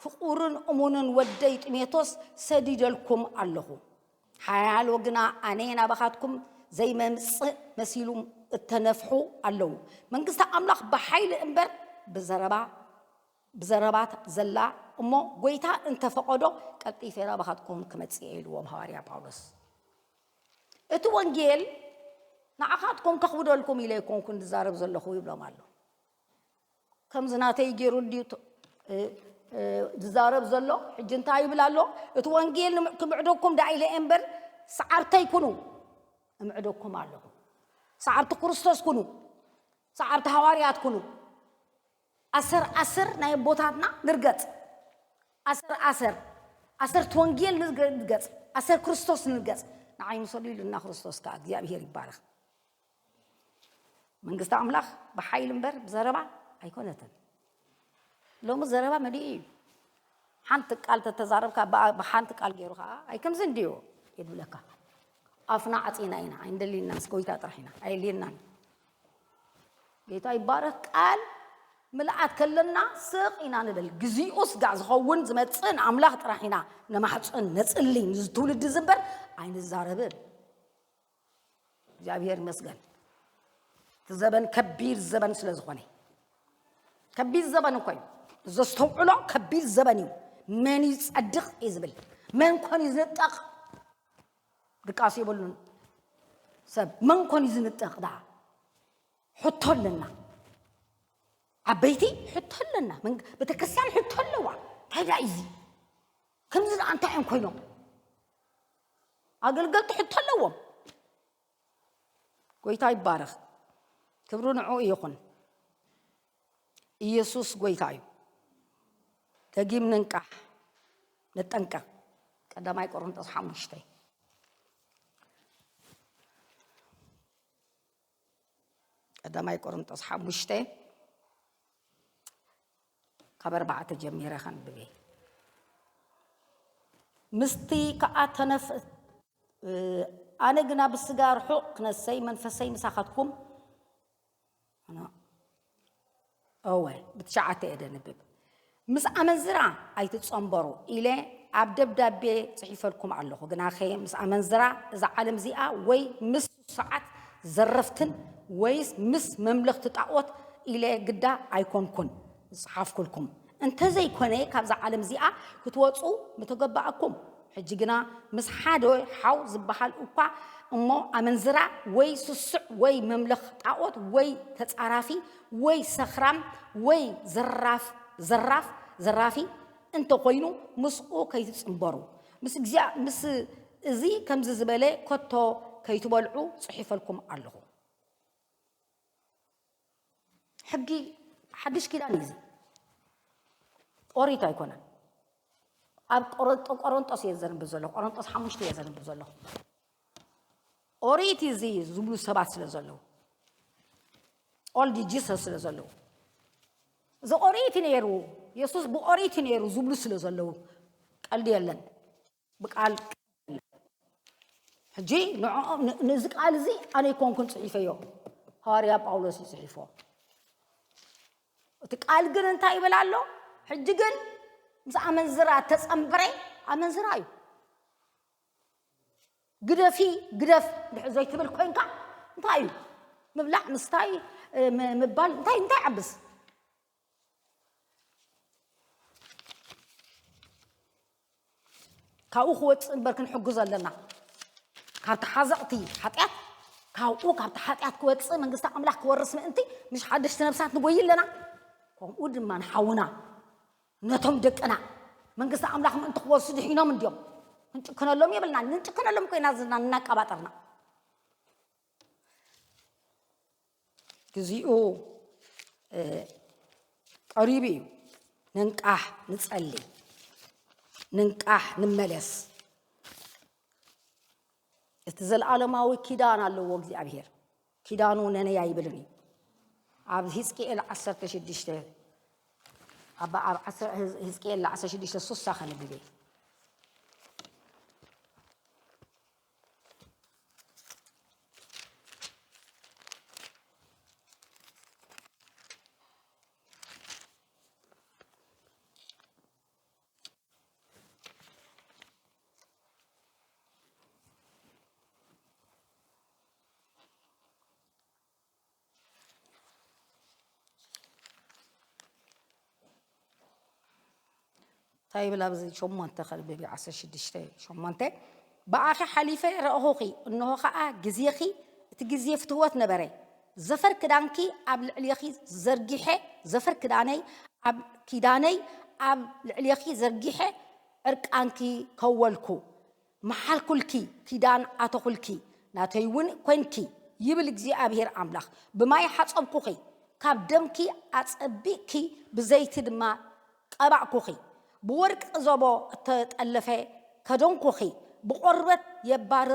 ፍቑርን እሙንን ወደይ ጢሞቴዎስ ሰዲደልኩም ኣለኹ። ሓያሎ ግና ኣነ ናባኻትኩም ዘይመምጽእ መሲሉ እተነፍሑ ኣለዉ። መንግስቲ ኣምላኽ ብሓይሊ እምበር ብዘረባ፣ ብዘረባት ዘላ እሞ፣ ጎይታ እንተፈቐዶ ቀልጢፈ ናባኻትኩም ክመጽእ እየ ኢልዎም ሃዋርያ ጳውሎስ። እቲ ወንጌል ንዓኻትኩም ከኽብደልኩም ኢለ ኣይኮንኩን ዝዛረብ ዘለኹ ይብሎም ኣሎ። ከምዚ ናተይ ገይሩ እንድዩ ት-፣ እ-፣ እ-፣ ዝዛረብ ዘሎ። ሕጂ እንታይ ይብል ኣሎ? እቲ ወንጌል ንምዕ-፣ ክምዕደኩም ደኣ ኢለ እየ እምበር፣ ሰዓብተይ ኩኑ፣ እምዕደኩም ኣለኹ። ሰዓብቲ ክርስቶስ ኩኑ፣ ሰዓብቲ ሃዋርያት ኩኑ። ኣሰር ኣሰር ናይ ኣቦታትና ንርገጽ። ኣሰር ኣሰር፣ ኣሰርቲ ወንጌል ንርገ-፣ ንርገጽ። ኣሰር ክርስቶስ ንርገጽ። ንዓይ ምሰሉ ኢሉና ክርስቶስ ከኣ። እግዚኣብሔር ይባረኽ። መንግስቲ ኣምላኽ ብሓይሊ እምበር ብዘረባ ኣይኮነትን። ሎሚ ዘረባ መሊኡ እዩ። ሓንቲ ቃል ተተዛረብካ ብኣ-፣ ብሓንቲ ቃል ገይሩ ከዓ ኣይ ከምዚ እንድዮ የድብለካ። ኣፍና ዓፂና ኢና፣ ኣይንደልይናን፣ ምስ ጎይታ ጥራሕ ኢና፣ ኣየድልየናን። ጌታ ይባረክ። ቃል ምልኣት ከለና ስቕ ኢና ንብል። ግዚኡ ስጋዕ ዝኸውን ዝመጽእ ንኣምላኽ ጥራሕ ኢና ነማሕፅን፣ ነጽሊ፣ ንዚ ትውልዲ እዚ እምበር ኣይንዛረብን። እግዚኣብሔር ይመስገን። እቲ ዘበን ከቢድ ዘበን ስለ ዝኾነ፣ ከቢድ ዘበን እኮ እዩ። ዘስተውዕሎ ከቢድ ዘበን እዩ። መን እዩ ዝጸድቕ እዩ ዝብል፣ መን ኮን እዩ ዝንጠቕ? ድቃስ የብሉን። ሰብ መን ኮን እዩ ዝንጠቕ? ደኣ ሕቶ ኣለና። ዓበይቲ ሕቶ ኣለና። መንግ-፣ ቤተክርስትያን ሕቶ ኣለዋ። እንታይ ደኣ እዩ እዚ? ከምዚ ደኣ እንታይ እዮም ኮይኖም? ኣገልገልቲ ሕቶ ኣለዎም። ጎይታ ይባረኽ። ክብሪ ንዕኡ ይኹን። ኢየሱስ ጎይታ እዩ። ደጊም ንንቃሕ፣ ንጠንቀቕ። ቀዳማይ ቆሮንቶስ ሓሙሽተ። ቀዳማይ ቆሮንቶስ ሓሙሽተ ካብ ኣርባዕተ ጀሚረ ከንብብ እየ። ምስቲ ከኣ ተነፍ-፣ እ፣ ኣነ ግና ብስጋ ርሑቕ ክነሰይ መንፈሰይ ምሳኻትኩም፣ ኣነ፣ እወ፣ ብትሽዓተ እየ ደንብብ። ምስ ኣመንዝራ ኣይትጸንበሩ ኢለ ኣብ ደብዳቤ ጽሒፈልኩም ኣለኹ። ግናኸ ምስ ኣመንዝራ እዛ ዓለም እዚኣ ወይ ምስ ስሱዓት ዘረፍትን ወይስ ምስ መምለኽቲ ጣዖት ኢለ ግዳ ኣይኮንኩን ዝጸሓፍኩልኩም። እንተዘይኮነ ካብዛ ዓለም እዚኣ ክትወጹ ምተገባኣኩም። ሕጂ ግና ምስ ሓደ ሓው ዝበሃል እኳ እሞ ኣመንዝራ ወይ ስሱዕ ወይ መምለኽ ጣዖት ወይ ተጻራፊ ወይ ሰኽራም ወይ ዘራፍ፣ ዘራፍ፣ ዘራፊ እንተኾይኑ ምስኡ ከይትጽንበሩ። ምስ እግዚኣብ-፣ ምስ እዚ ከምዚ ዝበለ ከቶ ከይትበልዑ ጽሒፈልኩም ኣለኹ። ሕጊ ሓድሽ ኪዳን እዩ እዚ። ኦሪት ኣይኮነን። ኣብ ቆሮንጦ-፣ ቆሮንጦስ እየ ዘንብብ ዘለኹ። ቆሮንጦስ ሓሙሽተ እየ ዘንብብ ዘለኹ። ኦሪት እዩ እዚ ዝብሉ ሰባት ስለ ዘለዉ። ኦልድ ጂሰስ ስለ ዘለዉ። እዚ ኦሪት እዩ ነይሩ፣ የሱስ ብኦሪት እዩ ነይሩ ዝብሉ ስለ ዘለዉ። ቀልዲ የለን። ብቃል ሕጂ ንዕኦም፣ ን-፣ ነዚ ቃል እዚ ኣነ ኣይኮንኩን ጽሒፈዮ፣ ሃዋርያ ጳውሎስ እዩ ጽሒፎ። እቲ ቃል ግን እንታይ ይብል ኣሎ? ሕጂ ግን ምስ ኣመንዝራ ተጸንበረ፣ ኣመንዝራ እዩ። ግደፊ፣ ግደፍ እንድሕር ዘይትብል ኮንካ እንታይ እዩ? ምብላዕ፣ ምስታይ፣ እ፣ ም-፣ ምባል እንታይ፣ እንታይ ይዓብስ? ካብኡ ክወጽእ እምበር ክንሕግዞ ኣለና። ካብቲ ሓዘቕቲ ሓጢኣት፣ ካብኡ፣ ካብቲ ሓጢኣት ክወጽእ፣ መንግስቲ ኣምላኽ ክወርስ ምእንቲ፣ ምሽ ሓደሽቲ ነብሳት ንጎይ ኣለና። ከምኡ ድማ ንሓውና፣ ነቶም ደቅና፣ መንግስቲ ኣምላኽ ምእንቲ ክወርሱ ድሒኖም እንድዮም። ክንጭክነሎም የብልና። ንጭክነሎም ኮይና ዝና እናቀባጠርና። ግዚኡ ቀሪቡ እዩ። ንንቃሕ፣ ንጸሊ፣ ንንቃሕ፣ ንመለስ። እቲ ዘለኣለማዊ ኪዳን ኣለዎ እግዚኣብሔር። ኪዳኑ ነነይ ኣይብልን እዩ። ኣብ ህዝቅኤል ዓሰርተ ሽዱሽተ፣ ኣብ ኣብ ዓሰርተ ህዝቅኤል ዓሰርተ ሽዱሽተ ሱሳ ከንብብ እየ። እንታይ ይብል ኣብዚ ሸሞንተ ከንብብ እየ፣ ዓሰርተ ሽዱሽተ ሸሞንተ። ብኣኺ ሓሊፈ ረእኹኺ፣ እንሆ ኸኣ ግዜኺ፣ እቲ ግዜ ፍትወት ነበረ። ዘፈር ክዳንኪ ኣብ ልዕሌኺ ዘርጊሐ፣ ዘፈር ክዳነይ ኣብ ኪዳነይ ኣብ ልዕሌኺ ዘርጊሐ፣ ዕርቃንኪ ከወልኩ። መሓልኩልኪ፣ ኪዳን ኣተኹልኪ፣ ናተይ እውን ኮንኪ፣ ይብል እግዚኣብሔር ኣምላኽ። ብማይ ሓጸብኩኺ፣ ካብ ደምኪ ኣጸቢቕኪ፣ ብዘይቲ ድማ ቀባእኩኺ። ብወርቂ ዘቦ እተጠለፈ ከደንኩኺ፣ ብቆርበት የባረ-፣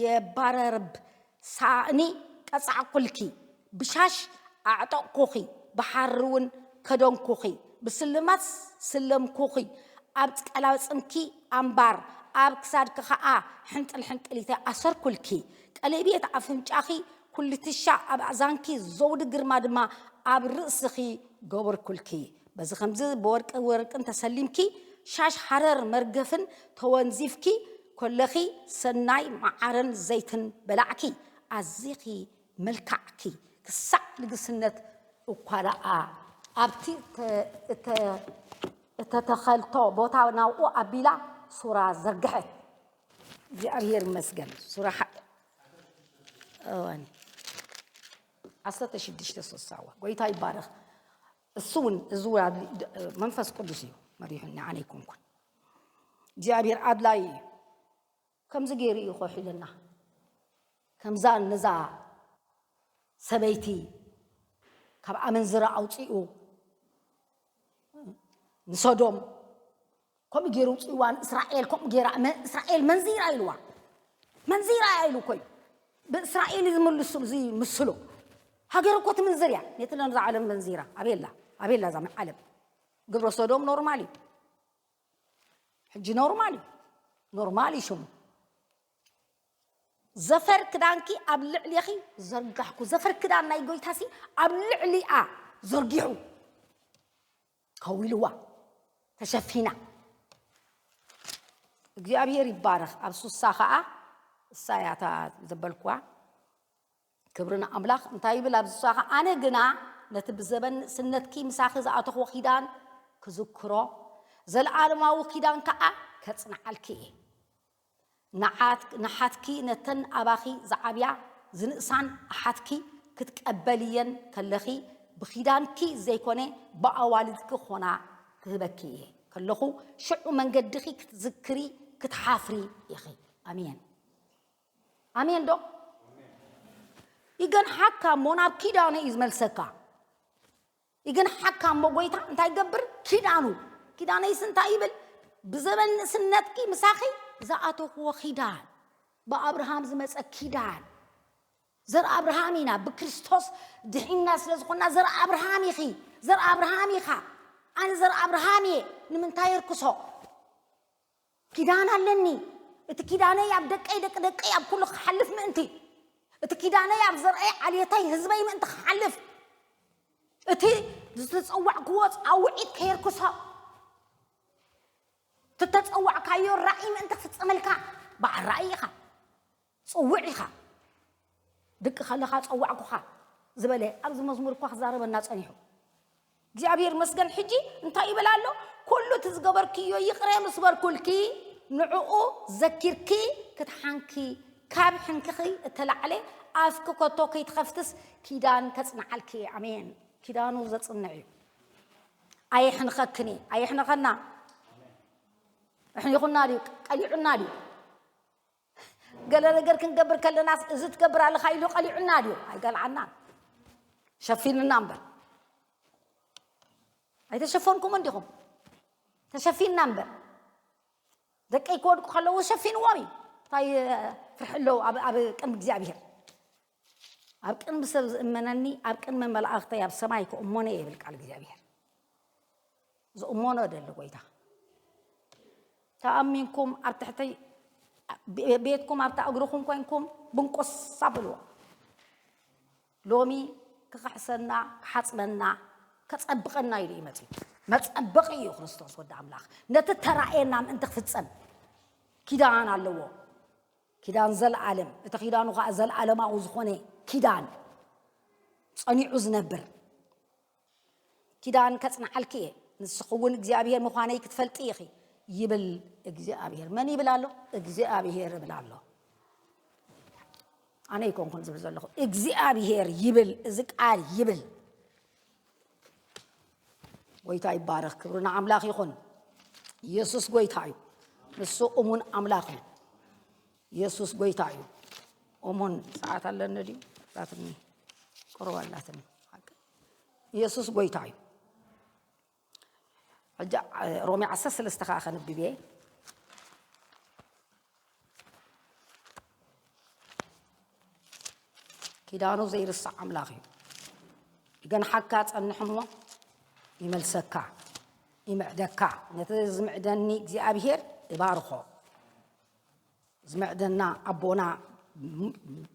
የባረርብ ሳእኒ ቀጻዕኩልኪ፣ ብሻሽ ኣዕጠቕኩኺ፣ ብሓሪ እውን ከደንኩኺ፣ ብስልማት ስለምኩኺ፣ ኣብ ቀላጽምኪ ኣምባር፣ ኣብ ክሳድኪ ኸኣ ሕንጥል ሕንጥሊተ ኣሰርኩልኪ። ቀለቤት ኣፍንጫኺ፣ ኩልትሻ ኣብ ኣእዛንኪ፣ ዘውዲ ግርማ ድማ ኣብ ርእስኺ ገበርኩልኪ። በዚ ኸምዚ ብወርቂ ወርቅን ተሰሊምኪ፣ ሻሽ ሃረር መርገፍን ተወንዚፍኪ ከለኺ፣ ሰናይ መዓርን ዘይትን በላዕኪ። ኣዚኺ መልካዕኪ ክሳዕ ንግስነት እኳ ደኣ ኣብቲ እተ-፣ እተ-፣ እተተኸልቶ ቦታ ናብኡ ኣቢላ ሱራ ዘርግሐት። እግዚኣብሔር ይመስገን። ሱራ ሓ-፣ እዋን ዓሰርተ ሽዱሽተ ስሳዋ። ጎይታ ይባረኽ። እሱ እውን፣ እዚ እውን ኣብ መንፈስ ቅዱስ እዩ መሪሑኒ፣ ኣነ ኣይኮንኩን። እግዚኣብሔር ኣድላይ እዩ። ከምዚ ገይሩ እዩ ከውሒለና። ከምዛ ነዛ ሰበይቲ ካብ ኣመንዝራ ኣውፂኡ ንሰዶም ከምኡ ገይሩ ውፅእዋ፣ ንእስራኤል ከምኡ ገይራ፣ መ-፣ እስራኤል መንዚራ ኢልዋ። መንዚራ ኢሉ እኮ እዩ። ብእስራኤል እዩ ዝምልሱ፣ ዝምስሎ። ሃገር እኮ ትምንዝር እያ። ነቲ ነዛ ዓለም መንዚራ። ኣቤላ፣ ኣቤላ እዛ ዓለም። ግብረ ሰዶም ኖርማል እዩ። ሕጂ ኖርማል እዩ። ኖርማል እዩ ሽሙ። ዘፈር ክዳንኪ ኣብ ልዕሌኺ ዘርጋሕኩ። ዘፈር ክዳን ናይ ጎይታሲ ኣብ ልዕሊኣ ዘርጊሑ ከዊልዋ፣ ተሸፊና። እግዚኣብሔር ይባረኽ። ኣብ ሱሳ ኸዓ እሳ እያ እታ ዘበልኩዋ። ክብሪ ንኣምላኽ። እንታይ ይብል ኣብዚ ሱሳ ኸዓ? ኣነ ግና ነቲ ብዘበን ንእስነትኪ ምሳኺ ዝኣተኽዎ ኪዳን ክዝክሮ፣ ዘለኣለማዊ ኪዳን ከኣ ከጽንዓልኪ እየ። ንዓት-፣ ንሓትኪ ነተን ኣባኺ ዝዓብያ ዝንእሳን ኣሓትኪ ክትቀበልየን ከለኺ ብኺዳንኪ ዘይኮነ ብኣዋልድኪ ክኾና ክህበኪ እየ ከለኹ ሽዑ መንገድኺ ክትዝክሪ ክትሓፍሪ ኢኺ። ኣሜን። ኣሜን ዶ? ይገንሓካ እሞ ናብ ኪዳነ እዩ ዝመልሰካ። ይገንሓካ እሞ ጎይታ እንታይ ይገብር? ኪዳኑ። ኪዳነይስ እንታይ ይብል? ብዘበን ንእስነትኪ ምሳኺ ዝኣተኽዎ ኪዳን፣ ብኣብርሃም ዝመጸ ኪዳን። ዘር ኣብርሃም ኢና፣ ብክርስቶስ ድሒና ስለ ዝኾንና ዘር ኣብርሃም ኢኺ፣ ዘር ኣብርሃም ኢኻ። ኣነ ዘር ኣብርሃም እየ። ንምንታይ የርክሶ? ኪዳን ኣለኒ። እቲ ኪዳነይ ኣብ ደቀይ፣ ደቂ ደቀይ፣ ኣብ ኩሉ ክሓልፍ ምእንቲ። እቲ ኪዳነይ ኣብ ዘርኣይ፣ ዓሌተይ፣ ህዝበይ ምእንቲ ክሓልፍ። እቲ ዝተጸዋዕክዎ ጻውዒት ከየርክሶ። እቲ ተጸዋዕካዮ ራእይ ምእንቲ ክፍጸመልካ። በዓል ራእይ ኢኻ። ጽውዕ ኢኻ። ድቂ ከለኻ ጸዋዕኩኻ ዝበለ ኣብዚ መዝሙር እኳ ክዛረበና ጸኒሑ። እግዚኣብሔር ይመስገን። ሕጂ እንታይ ይብል ኣሎ? ኩሉ እቲ ዝገበርክዮ ይቕረ ምስ በልኩልኪ፣ ንዕኡ ዘኪርኪ ክትሓንኪ፣ ካብ ሕንክኺ እተላዕለ ኣፍኪ ከቶ ከይትኸፍትስ ኪዳን ከጽንዓልኪ እየ። ኣሜን። ኪዳኑ ዘጽንዕ እዩ። ኣየሕንኸክን እዩ። ኣየሕንኸና። ኣሕኒኹና ድዩ? ቀሊዑና ድዩ? ገለ ነገር ክንገብር ከለናስ እዚ ትገብር ኣለኻ ኢሉ ቀሊዑና ድዩ? ኣይቀልዓናን። ሸፊንና እምበር። ኣይተሸፈንኩም እንዲኹም? ተሸፊንና እምበር። ደቀይ ክወድቁ ከለዉ ሸፊንዎም እዩ። እንታይ ፍርሒ ኣለዉ ኣብ ኣብ ቅድሚ እግዚኣብሔር? ኣብ ቅድሚ ሰብ ዝእመነኒ፣ ኣብ ቅድሚ መላእኽተይ ኣብ ሰማይ ክእመኖ እየ ይብል ቃል እግዚኣብሔር። ዝእመኖ ደሊ ጎይታ። ተኣሚንኩም ኣብ ትሕተይ፣ ቤትኩም ኣብታ እግርኹም ኮይንኩም ብንቁስ ኣብልዎ። ሎሚ ክኽሕሰና፣ ክሓጽበና፣ ከጸብቐና ኢሉ እዩ መጺኡ። መጸበቒ እዩ ክርስቶስ ወዲ ኣምላኽ። ነቲ ተራእየና ምእንቲ ክፍጸም ኪዳን ኣለዎ። ኪዳን ዘለኣለም። እቲ ኪዳኑ ኸኣ ዘለኣለማዊ ዝኾነ ኪዳን ጸኒዑ ዝነብር። ኪዳን ከጽንዓልኪ እየ፣ ንስኺ እውን እግዚኣብሔር ምዃነይ ክትፈልጢ ኢኺ ይብል እግዚኣብሔር። መን ይብል ኣሎ? እግዚኣብሔር ይብል ኣሎ። ኣነ ኣይኮንኩን ዝብል ዘለኹ፣ እግዚኣብሔር ይብል። እዚ ቃል ይብል። ጎይታ ይባረኽ፣ ክብሪ ንኣምላኽ ይኹን። ኢየሱስ ጎይታ እዩ። ንሱ እሙን ኣምላኽ እዩ። ኢየሱስ ጎይታ እዩ። እሙን። ሰዓት ኣለኒ ድዩ? ኣላትኒ፣ ቁሩብ ኣላትኒ። ኢየሱስ ጎይታ እዩ። ሕጂ ሮሜ ዓሰርተ ሰለስተ ከዓ ከንብብ እየ። ኪዳኑ ዘይርሳዕ ኣምላኽ እዩ። ይገንሓካ ጸንሕ እሞ ይመልሰካ፣ ይምዕደካ። ነቲ ዝምዕደኒ እግዚኣብሔር እባርኾ። ዝምዕደና ኣቦና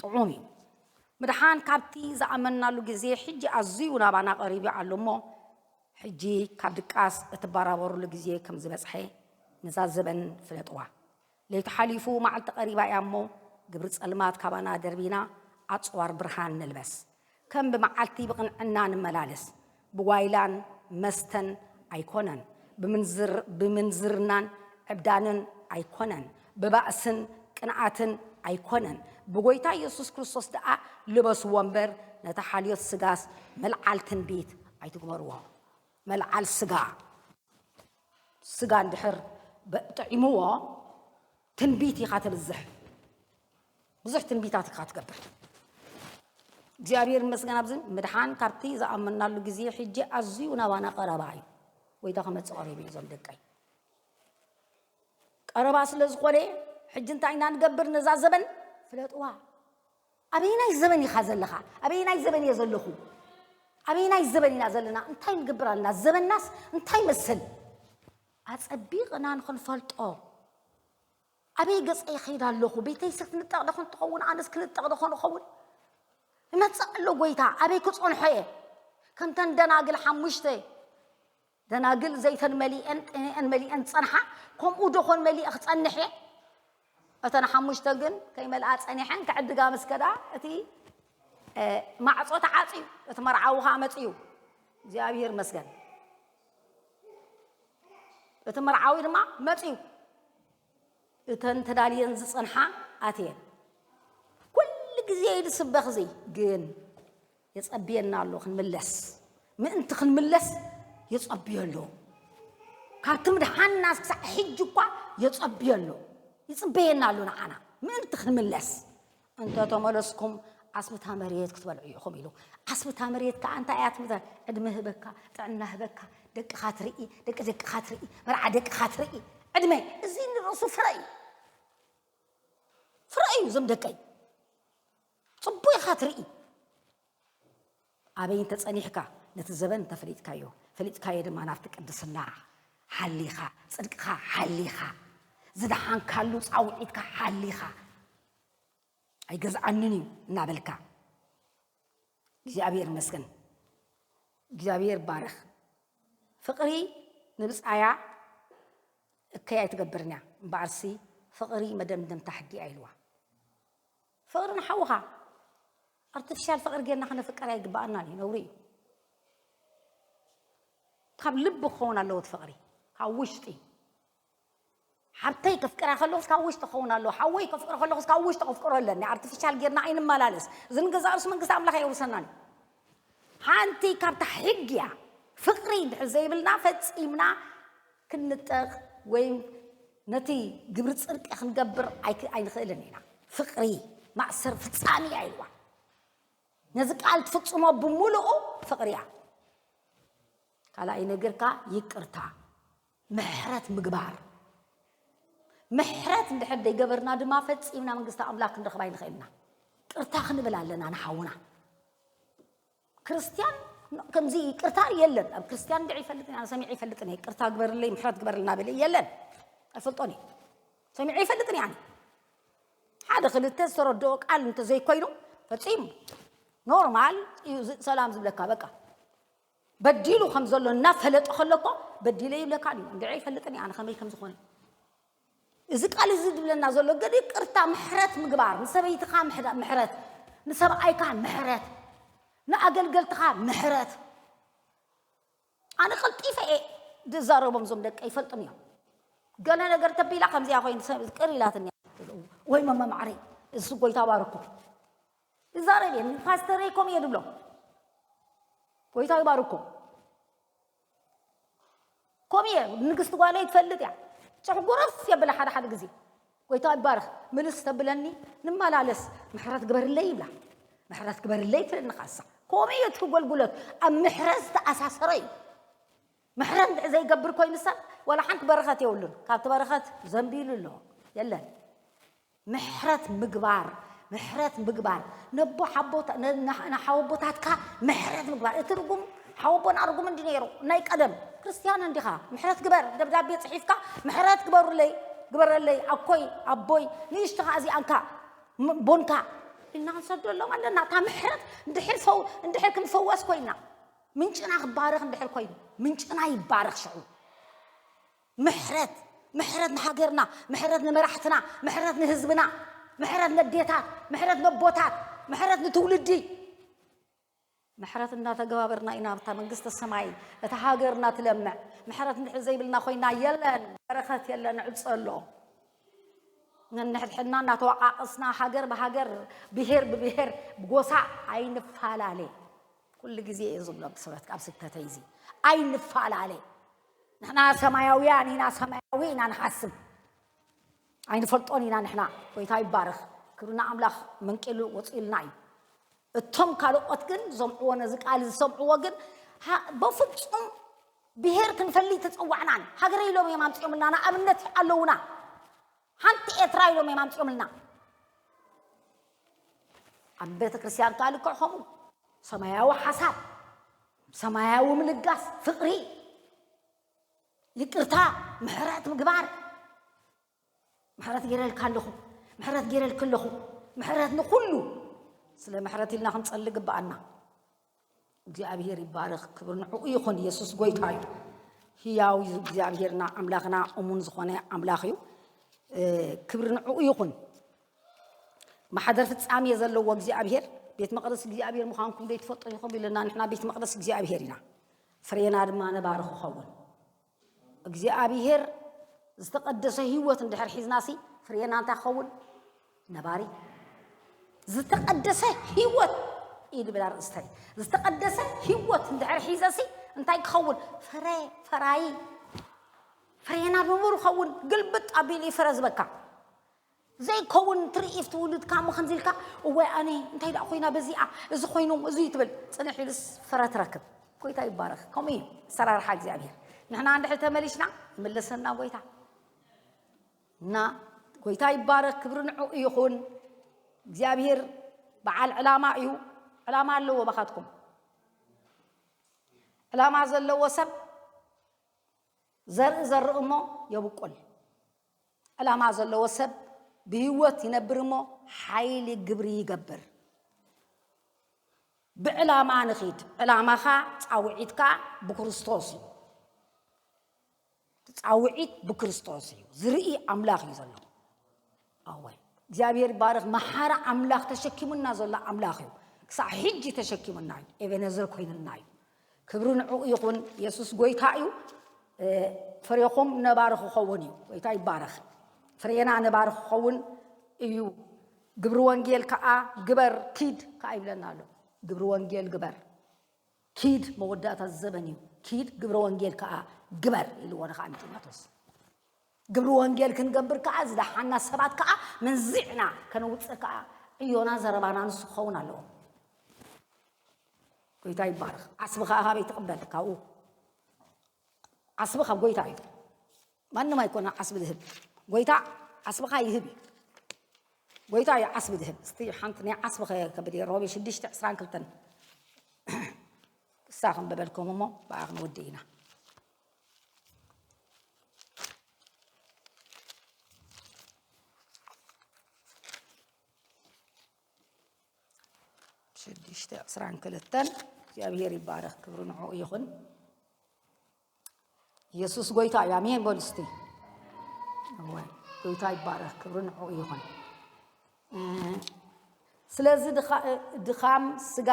ጥዑም እዩ። ምድሓን ካብቲ ዝኣመንናሉ ግዜ ሕጂ ኣዝዩ ናባና ቀሪቡ ኣሎ እሞ፣ ሕጂ ካብ ድቃስ እትበራበሩሉ ግዜ ከም ዝበጽሐ ነዛ ዘበን ፍለጥዋ። ለይቲ ሓሊፉ መዓልቲ ቀሪባ እያ እሞ፣ ግብሪ ጸልማት ካባና ደርቢና ኣጽዋር ብርሃን ንልበስ። ከም ብመዓልቲ ብቕንዕና ንመላለስ። ብዋይላን መስተን ኣይኮነን፣ ብምንዝር-፣ ብምንዝርናን ዕብዳንን ኣይኮነን፣ ብባእስን ቅንኣትን ኣይኮነን፣ ብጎይታ ኢየሱስ ክርስቶስ ደኣ ልበስዎ እምበር፣ ነታ ሓልዮት ስጋስ መልዓል ትንቢት ኣይትግበርዎ። መልዓል ስጋ፣ ስጋ እንድሕር በ-፣ ጥዒምዎ፣ ትንቢት ኢኻ ተብዝሕ። ብዙሕ ትንቢታት ኢኻ ትገብር። እግዚኣብሔር ይመስገን፣ ኣብዚ ምድሓን ካብቲ ዝኣመንናሉ ግዜ ሕጂ ኣዝዩ ናባና ቀረባ እዩ። ጎይታ ክመጽእ ቀሪቡ እዩ፣ እዞም ደቀይ። ቀረባ ስለ ዝኾነ፣ ሕጂ እንታይ ኢና ንገብር? ነዛ ዘበን ፍለጥዋ። ኣበየናይ ዘበን ኢኻ ዘለኻ? ኣበየናይ ዘበን እየ ዘለኹ? ኣበየናይ ዘበን ኢና ዘለና? እንታይ ንገብር ኣለና? ዘበናስ እንታይ ይመስል? ኣጸቢቕና ንኽንፈልጦ። ኣበይ ገጸ ይኸይድ ኣለኹ? ቤተይስ ክንጠቕ ዶ ኾን ትኸውን? ኣነስ ክንጠቕ ዶ ኾን እኸውን? ይመጽእ ኣሎ ጎይታ። ኣበይ ክጸንሖ እየ? ከምተን ደናግል ሓሙሽተ ደናግል ዘይተን መሊአን ጥሜአን መሊአን ጸንሓ፣ ከምኡ ዶ ኾን መሊአ ክጸንሕ እየ? እተን ሓሙሽተ ግን ከይመልኣ ጸኒሐን ክዕድጋ ምስ ከዳ፣ እቲ፣ እ፣ ማዕጾ ተዓጽዩ፣ እቲ መርዓዊ ኸኣ መጽዩ። እግዚኣብሔር ይመስገን። እቲ መርዓዊ ድማ መጽዩ። እተን ተዳልየን ዝጸንሓ ኣትየን። ኩሉ ግዜ እዩ ዝስበኽ እዚ፣ ግን የጸብየና ኣሎ ክንምለስ። ምእንቲ ክንምለስ የጸብዮ ኣሎ። ካብቲ ምድሓንና ክሳዕ ሕጂ እኳ የጸብዮ ኣሎ። ይጽበየና ኣሎ ንዓና ምእንቲ ክንምለስ። እንተ ተመለስኩም ዓስብታ መሬት ክትበልዑ ኢኹም ኢሉ። ዓስብታ መሬት ከኣ እንታይ እያ ትምተ? ዕድመ ህበካ፣ ጥዕና ህበካ፣ ደቅኻ ትርኢ፣ ደቂ ደቅኻ ትርኢ፣ መርዓ ደቅኻ ትርኢ። ዕድመ፣ እዚ ንርእሱ ፍረ እዩ። ፍረ እዩ እዞም ደቀይ። ጽቡቕ ኢኻ ትርኢ። ኣበይ እንተጸኒሕካ፣ ነቲ ዘበን እንተፈሊጥካዮ፣ ፈሊጥካዮ ድማ ናብቲ ቅድስና ሓሊኻ፣ ጽድቅኻ ሓሊኻ፣ ዝደሓንካሉ ጻውዒትካ ሓሊኻ፣ ኣይገዝኣንን እዩ እናበልካ፣ እግዚኣብሔር ይመስገን። እግዚኣብሔር ይባረኽ። ፍቕሪ ንብጻያ እከይ ኣይትገብርን እያ፣ እምበኣርሲ ፍቕሪ መደምደምታ ሕጊ እያ ኢልዋ። ፍቕሪ ንሓውኻ። ኣርቲፊሻል ፍቕሪ ጌርና ክነፍቅር ኣይግባኣናን እዩ፣ ነውሪ እዩ። ካብ ልቢ ክኸውን ኣለዎ እቲ ፍቕሪ፣ ካብ ውሽጢ። ሓብተይ ከፍቅራ ከለኹስ ካብ ውሽጢ ክኸውን ኣለዎ፣ ሓወይ ከፍቅሮ ከለኹስ ካብ ውሽጢ ከፍቅሮ ኣለኒ። ኣርቲፊሻል ጌርና ኣይንመላለስ። እዚ ንገዛእ ርእሱ መንግስቲ ኣምላኽ ኣየውርሰናን እዩ። ሓንቲ ካብታ ሕጊ እያ። ፍቕሪ እንድሕር ዘይብልና ፈጺምና ክንጠቕ ወይ ነቲ ግብሪ ጽድቂ ክንገብር ኣይክ-፣ ኣይንኽእልን ኢና። ፍቕሪ ማእሰር ፍጻሜ እያ ኢልዋ። ነዚ ቃል ትፍጽሞ ብምሉኡ ፍቕሪ እያ። ካልኣይ ነገርካ ይቅርታ፣ ምሕረት ምግባር። ምሕረት እንድሕር ዘይገበርና ድማ ፈጺምና መንግስቲ ኣምላኽ ክንረኽብ ኣይንኽእልና። ቅርታ ክንብል ኣለና ንሓውና። ክርስትያን ከምዚ ይቅርታ የለን። ኣብ ክርስትያን እንድዒ ይፈልጥን እየ፣ ኣነ ሰሚዐ ይፈልጥን እየ። ቅርታ ግበርለይ፣ ምሕረት ግበርልና በለ የለን። ኣይፈልጦን እየ። ሰሚዐ ይፈልጥን እየ ኣነ። ሓደ ክልተ ዝተረድኦ ቃል እንተዘይኮይኑ ፈጺሙ ኖርማል እዩ ዝ- ሰላም ዝብለካ። በቃ በዲሉ ከም ዘሎ እናፈለጠ ከሎ እኮ በዲለ ይብለካ ድዩ? እንድዒ ይፈልጥን እየ ኣነ ከመይ ከም ዝኾነ። እዚ ቃል እዚ ዝብለና ዘሎ ግን ይቅርታ፣ ምሕረት ምግባር፣ ንሰበይትኻ ምሕዳ- ምሕረት፣ ንሰብኣይካ ምሕረት፣ ንኣገልገልትኻ ምሕረት። ኣነ ቀልጢፈ እየ ዝዛረቦም፣ እዞም ደቀ ይፈልጡን እዮም። ገለ ነገር ተቢላ ከምዚኣ ኮይኑ ሰብ ቅር ኢላትኒ እያ። ወይ መማ ማዕረይ፣ እሱ ጎይታ ባርኮ ይዛረብ እየ። ፓስተረይ ኮም እየ ድብሎ፣ ጎይታ ይባርኮ። ኮም እየ፣ ንግስቲ ጓለይ ትፈልጥ እያ። ጭሕጉረፍ የብላ ሓደ ሓደ ግዜ። ጎይታ ይባረኽ። ምልስ ተብለኒ፣ ንመላለስ፣ ምሕረት ግበርለይ ይብላ። ምሕረት ግበርለይ ትብለኒ ኻሳ። ኮም እየ እቲ ገልጉለት ኣብ ምሕረት ዝተኣሳሰረ እዩ። ምሕረት እንድሕር ዘይገብር ኮይኑ ሰብ ዋላ ሓንቲ በረኸት የብሉን። ካብቲ በረኸት ዘንቢሉ ኣሎ። የለን። ምሕረት ምግባር፣ ምሕረት ምግባር። ነቦ ሓቦታ- ነ- ነ- ንሓወቦታትካ ምሕረት ምግባር። እቲ ርጉም ሓወቦና ርጉም እንዲ ነይሩ ናይ ቀደም። ክርስትያን እንዲኻ፣ ምሕረት ግበር፣ ደብዳቤ ጽሒፍካ ምሕረት ግበሩለይ፣ ግበረለይ ኣኮይ ኣቦይ፣ ንእሽትኻ እዚኣንካ ም- ቦንካ ኢልና ክንሰደሎም ኣለና። እታ ምሕረት እንድሕር ፈው- እንድሕር ክንፈወስ ኮይና፣ ምንጭና ክባረኽ እንድሕር ኮይኑ፣ ምንጭና ይባረኽ ሽዑ። ምሕረት፣ ምሕረት ንሃገርና፣ ምሕረት ንመራሕትና፣ ምሕረት ንህዝብና፣ ምሕረት ነዴታት፣ ምሕረት ነቦታት፣ ምሕረት ንትውልዲ። ምሕረት እናተገባበርና ኢና ኣብታ መንግስተ ሰማይ እታ ሃገርና ትለምዕ። ምሕረት እንድሕር ዘይብልና ኮይና የለን፣ በረኸት የለን፣ ዕፀ ኣሎ። ነንሕድሕድና እናተወቃቀስና ሃገር ብሃገር፣ ብሄር ብብሄር፣ ብጎሳ ኣይንፈላለ። ኩሉ ግዜ እየ ዝብሎ ብስበት ካብ ስብከተይ እዚ ኣይንፈላለ። ንሕና ሰማያውያን ኢና፣ ሰማያዊ ኢና ንሓስብ። ኣይንፈልጦን ኢና ንሕና። ጎይታ ይባረኽ። ክብርና ኣምላኽ መንቂሉ ወፂኡልና እዩ። እቶም ካልኦት ግን ዝሰምዕዎ፣ ነዚ ቃል ዝሰምዕዎ ግን ሃ- በፍጹም ብሄር ክንፈልይ ተፀዋዕናን። ሃገረ ኢሎም እዮም ኣምፅኦምልና። ንኣብነት ኣለውና። ሓንቲ ኤርትራ ኢሎም እዮም ኣምፅኦምልና። ኣብ ቤተ ክርስቲያን ከዓ ልክዕ ከምኡ ሰማያዊ ሓሳብ፣ ሰማያዊ ምልጋስ፣ ፍቕሪ፣ ይቅርታ፣ ምሕረት ምግባር። ምሕረት ገይረልካ ኣለኹ፣ ምሕረት ገይረልክ ኣለኹ። ምሕረት ንኹሉ። ስለ ምሕረት ኢልና ክንጸሊ ግብኣና። እግዚኣብሔር ይባረኽ፣ ክብሪ ንዕኡ ይኹን። ኢየሱስ ጎይታ እዩ። ህያው እዩ እግዚኣብሔርና ኣምላኽና፣ እሙን ዝኾነ ኣምላኽ እዩ። እ፣ ክብሪ ንዕኡ ይኹን። ማሕደር ፍጻሜ ዘለዎ እግዚኣብሔር፣ ቤት መቕደስ እግዚኣብሔር ምዃንኩም ዶ ይትፈልጡ ኢኹም ኢሉና። ንሕና ቤት መቕደስ እግዚኣብሔር ኢና፣ ፍሬና ድማ ነባሪ ክኸውን። እግዚኣብሔር ዝተቐደሰ ህይወት እንድሕር ሒዝናሲ፣ ፍሬና እንታይ ክኸውን? ነባሪ። ዝተቐደሰ ህይወት እዩ ድብል ኣርእስተይ። ዝተቐደሰ ህይወት እንድሕር ሒዘሲ እንታይ ክኸውን? ፍረ፣ ፈራዪ። ፍሬና ንቡር ኸውን። ግልብጥ ኣቢሉ እዩ ፍረ ዝበካ። ዘይከውን ትርኢፍ ትውልድካ እሞ ከምዚ ኢልካ፣ "እዋይ ኣነ እንታይ ደኣ ኮይና በዚኣ፣ እዚ ኮይኑ፣ እዚ" ትብል። ጽንሕ ኢሉስ ፍረ ትረክብ። ጎይታ ይባረኽ። ከምኡ እዩ ኣሰራርሓ እግዚኣብሔር። ንሕና እንድሕር ተመሊስና፣ ይምለሰና ጎይታ። እና ጎይታ ይባረኽ፣ ክብሪ ንዕኡ ይኹን። እግዚኣብሔር በዓል ዕላማ እዩ። ዕላማ ኣለዎ ባኻትኩም። ዕላማ ዘለዎ ሰብ ዘርኢ ዘርኢ እሞ የብቁል። ዕላማ ዘለዎ ሰብ ብህይወት ይነብር እሞ ሓይሊ ግብሪ ይገብር። ብዕላማ ንኺድ። ዕላማኻ ጻውዒትካ ብክርስቶስ እዩ። ጻውዒት ብክርስቶስ እዩ። ዝርኢ ኣምላኽ እዩ ዘሎ። ኣወይ፣ እግዚኣብሔር ይባረኽ። መሓሪ ኣምላኽ ተሸኪሙና ዘሎ ኣምላኽ እዩ። ክሳዕ ሕጂ ተሸኪሙና እዩ። ኤቤነዘር ኮይኑና እዩ። ክብሪ ንዕኡ ይኹን። የሱስ ጎይታ እዩ። እ፣ ፍሬኹም ነባሪ ክኸውን እዩ። ጎይታ ይባረኽ። ፍሬና ነባሪ ክኸውን እዩ። ግብሪ ወንጌል ከኣ ግበር፣ ኪድ ከኣ ይብለና ኣሎ። ግብሪ ወንጌል ግበር፣ ኪድ፣ መወዳእታ ዘበን እዩ። ኪድ፣ ግብሪ ወንጌል ከኣ ግበር ኢልዎ ንኸኣ ንጢሞቴዎስ። ግብሪ ወንጌል ክንገብር ከዓ ዝደሓና ሰባት ከዓ መንዚዕና ከነውፅእ ከዓ ዕዮና ዘረባና ንሱ ክኸውን ኣለዎ። ጎይታ ይባረኽ። ዓስቢ ከዓ ካበይ ትቕበል? ካብኡ። ዓስቢ ካብ ጎይታ እዩ። ማንም ኣይኮነ ዓስቢ ዝህብ። ጎይታ ዓስብኻ ይህብ እዩ። ጎይታ እዩ ዓስቢ ዝህብ። እስቲ ሓንቲ ናይ ዓስቢ ከ-፣ ከብል እየ። ሮሜ ሽዱሽተ ዕስራን ክልተን ክሳ ክንበበልኩም እሞ ብኣ ክንወዲ ኢና። ሽዱሽተ ዕስራን ክልተን እግዚኣብሔር ይባረኽ፣ ክብሪ ንዕኡ ይኹን። ኢየሱስ ጎይታ እዩ። ኣሜን በሉ እስቲ። እወ፣ ጎይታ ይባረኽ፣ ክብሪ ንዕኡ ይኹን። እ፣ ስለዚ ድኻ-፣ ድኻም ስጋ፣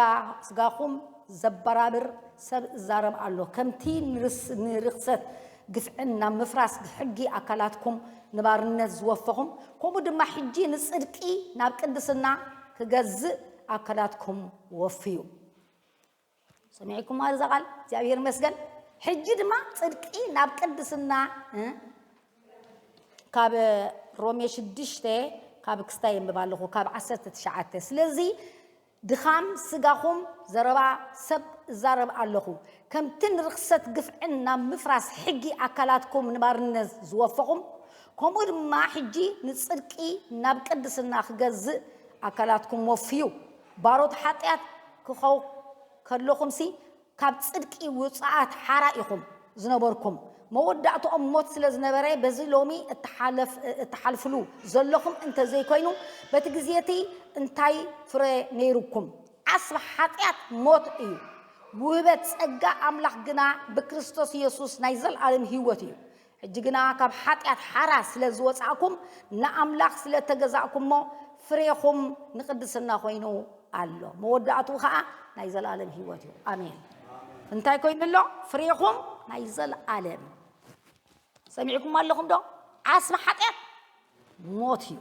ስጋኹም ዘበራብር ሰብ እዛረብ ኣሎ፣ ከምቲ ንርስ-፣ ንርኽሰት ግፍዕን ናብ ምፍራስ ሕጊ ኣካላትኩም ንባርነት ዝወፈኹም፣ ከምኡ ድማ ሕጂ ንጽድቂ ናብ ቅድስና ክገዝእ ኣካላትኩም ወፍዩ። ሰሚዕኩም ማለት እዛ ቃል እግዚኣብሔር ይመስገን። ሕጂ ድማ ጽድቂ ናብ ቅድስና፣ እ፣ ካብ ሮሜ ሽዱሽተ ካብ ክስታይ የንብብ ኣለኹ፣ ካብ ዓሰርተ ትሽዓተ። ስለዚ ድኻም ስጋኹም ዘረባ ሰብ እዛረብ ኣለኹ፣ ከምቲ ንርኽሰት ግፍዕን ናብ ምፍራስ ሕጊ ኣካላትኩም ንባርነት ዝወፈኹም፣ ከምኡ ድማ ሕጂ ንጽድቂ ናብ ቅድስና ክገዝእ ኣካላትኩም ወፍዩ። ባሮት ሓጢኣት ክኸው ከለኹምሲ ካብ ጽድቂ ውጽኣት ሓራ ኢኹም ዝነበርኩም። መወዳእትኦም ሞት ስለ ዝነበረ፣ በዚ ሎሚ እተሓለፍ-፣ እተሓልፍሉ ዘለኹም እንተ ዘይኮይኑ፣ በቲ ግዜ እቲ እንታይ ፍረ ነይሩኩም? ዓስቢ ሓጢኣት ሞት እዩ። ውህበት ጸጋ ኣምላኽ ግና ብክርስቶስ የሱስ ናይ ዘለኣለም ህይወት እዩ። ሕጂ ግና ካብ ሓጢኣት ሓራ ስለ ዝወጻእኩም፣ ንኣምላኽ ስለ ተገዛእኩሞ፣ ፍሬኹም ንቅድስና ኮይኑ ኣሎ። መወዳእትኡ ኸኣ ናይ ዘለኣለም ህይወት እዩ። ኣሜን። እንታይ ኮይኑ ኣሎ? ፍሬኹም ናይ ዘለኣለም። ሰሚዕኩም ኣለኹም ዶ? ዓስቢ ሓጢኣት ሞት እዩ።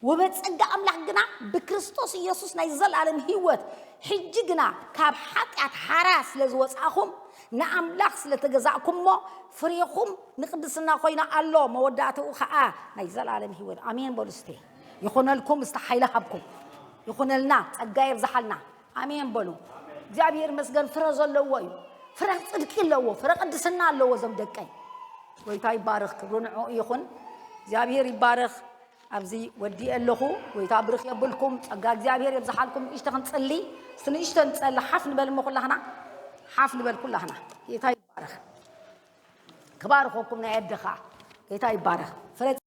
ውህበት ጸጋ ኣምላኽ ግና ብክርስቶስ ኢየሱስ ናይ ዘለኣለም ህይወት። ሕጂ ግና ካብ ሓጢኣት ሓራ ስለ ዝወጻእኹም፣ ንኣምላኽ ስለ ተገዛእኩሞ፣ ፍሬኹም ንቅድስና ኮይና ኣሎ። መወዳእትኡ ኸኣ ናይ ዘለኣለም ህይወት። ኣሜን በሉ እስቲ። ይኹነልኩም፣ እስቲ ሓይሊ ሃብኩም። ይኹነልና፣ ጸጋ የብዝሓልና። ኣሜን በሉ። እግዚኣብሔር ይመስገን፣ ፍረ ዘለዎ እዩ። ፍረ ጽድቂ ኣለዎ፣ ፍረ ቅድስና ኣለዎ እዞም ደቀይ። ጎይታ ይባረኽ፣ ክብሩ ንዕኡ ይኹን። እግዚኣብሔር ይባረኽ። ኣብዚ ወዲኤ ኣለኹ። ጎይታ ብርኽ የብልኩም፣ ጸጋ እግዚኣብሔር የብዝሓልኩም። ንእሽቶ ክንጽሊ፣ እስቲ ንእሽቶ ንጸሊ፣ ሓፍ ንበል እሞ ኩላህና፣ ሓፍ ንበል ኩላህና። ጌታ ይባረኽ። ክባርኸኩም ናይ ኣደኻ። ጌታ ይባረኽ። ፍረ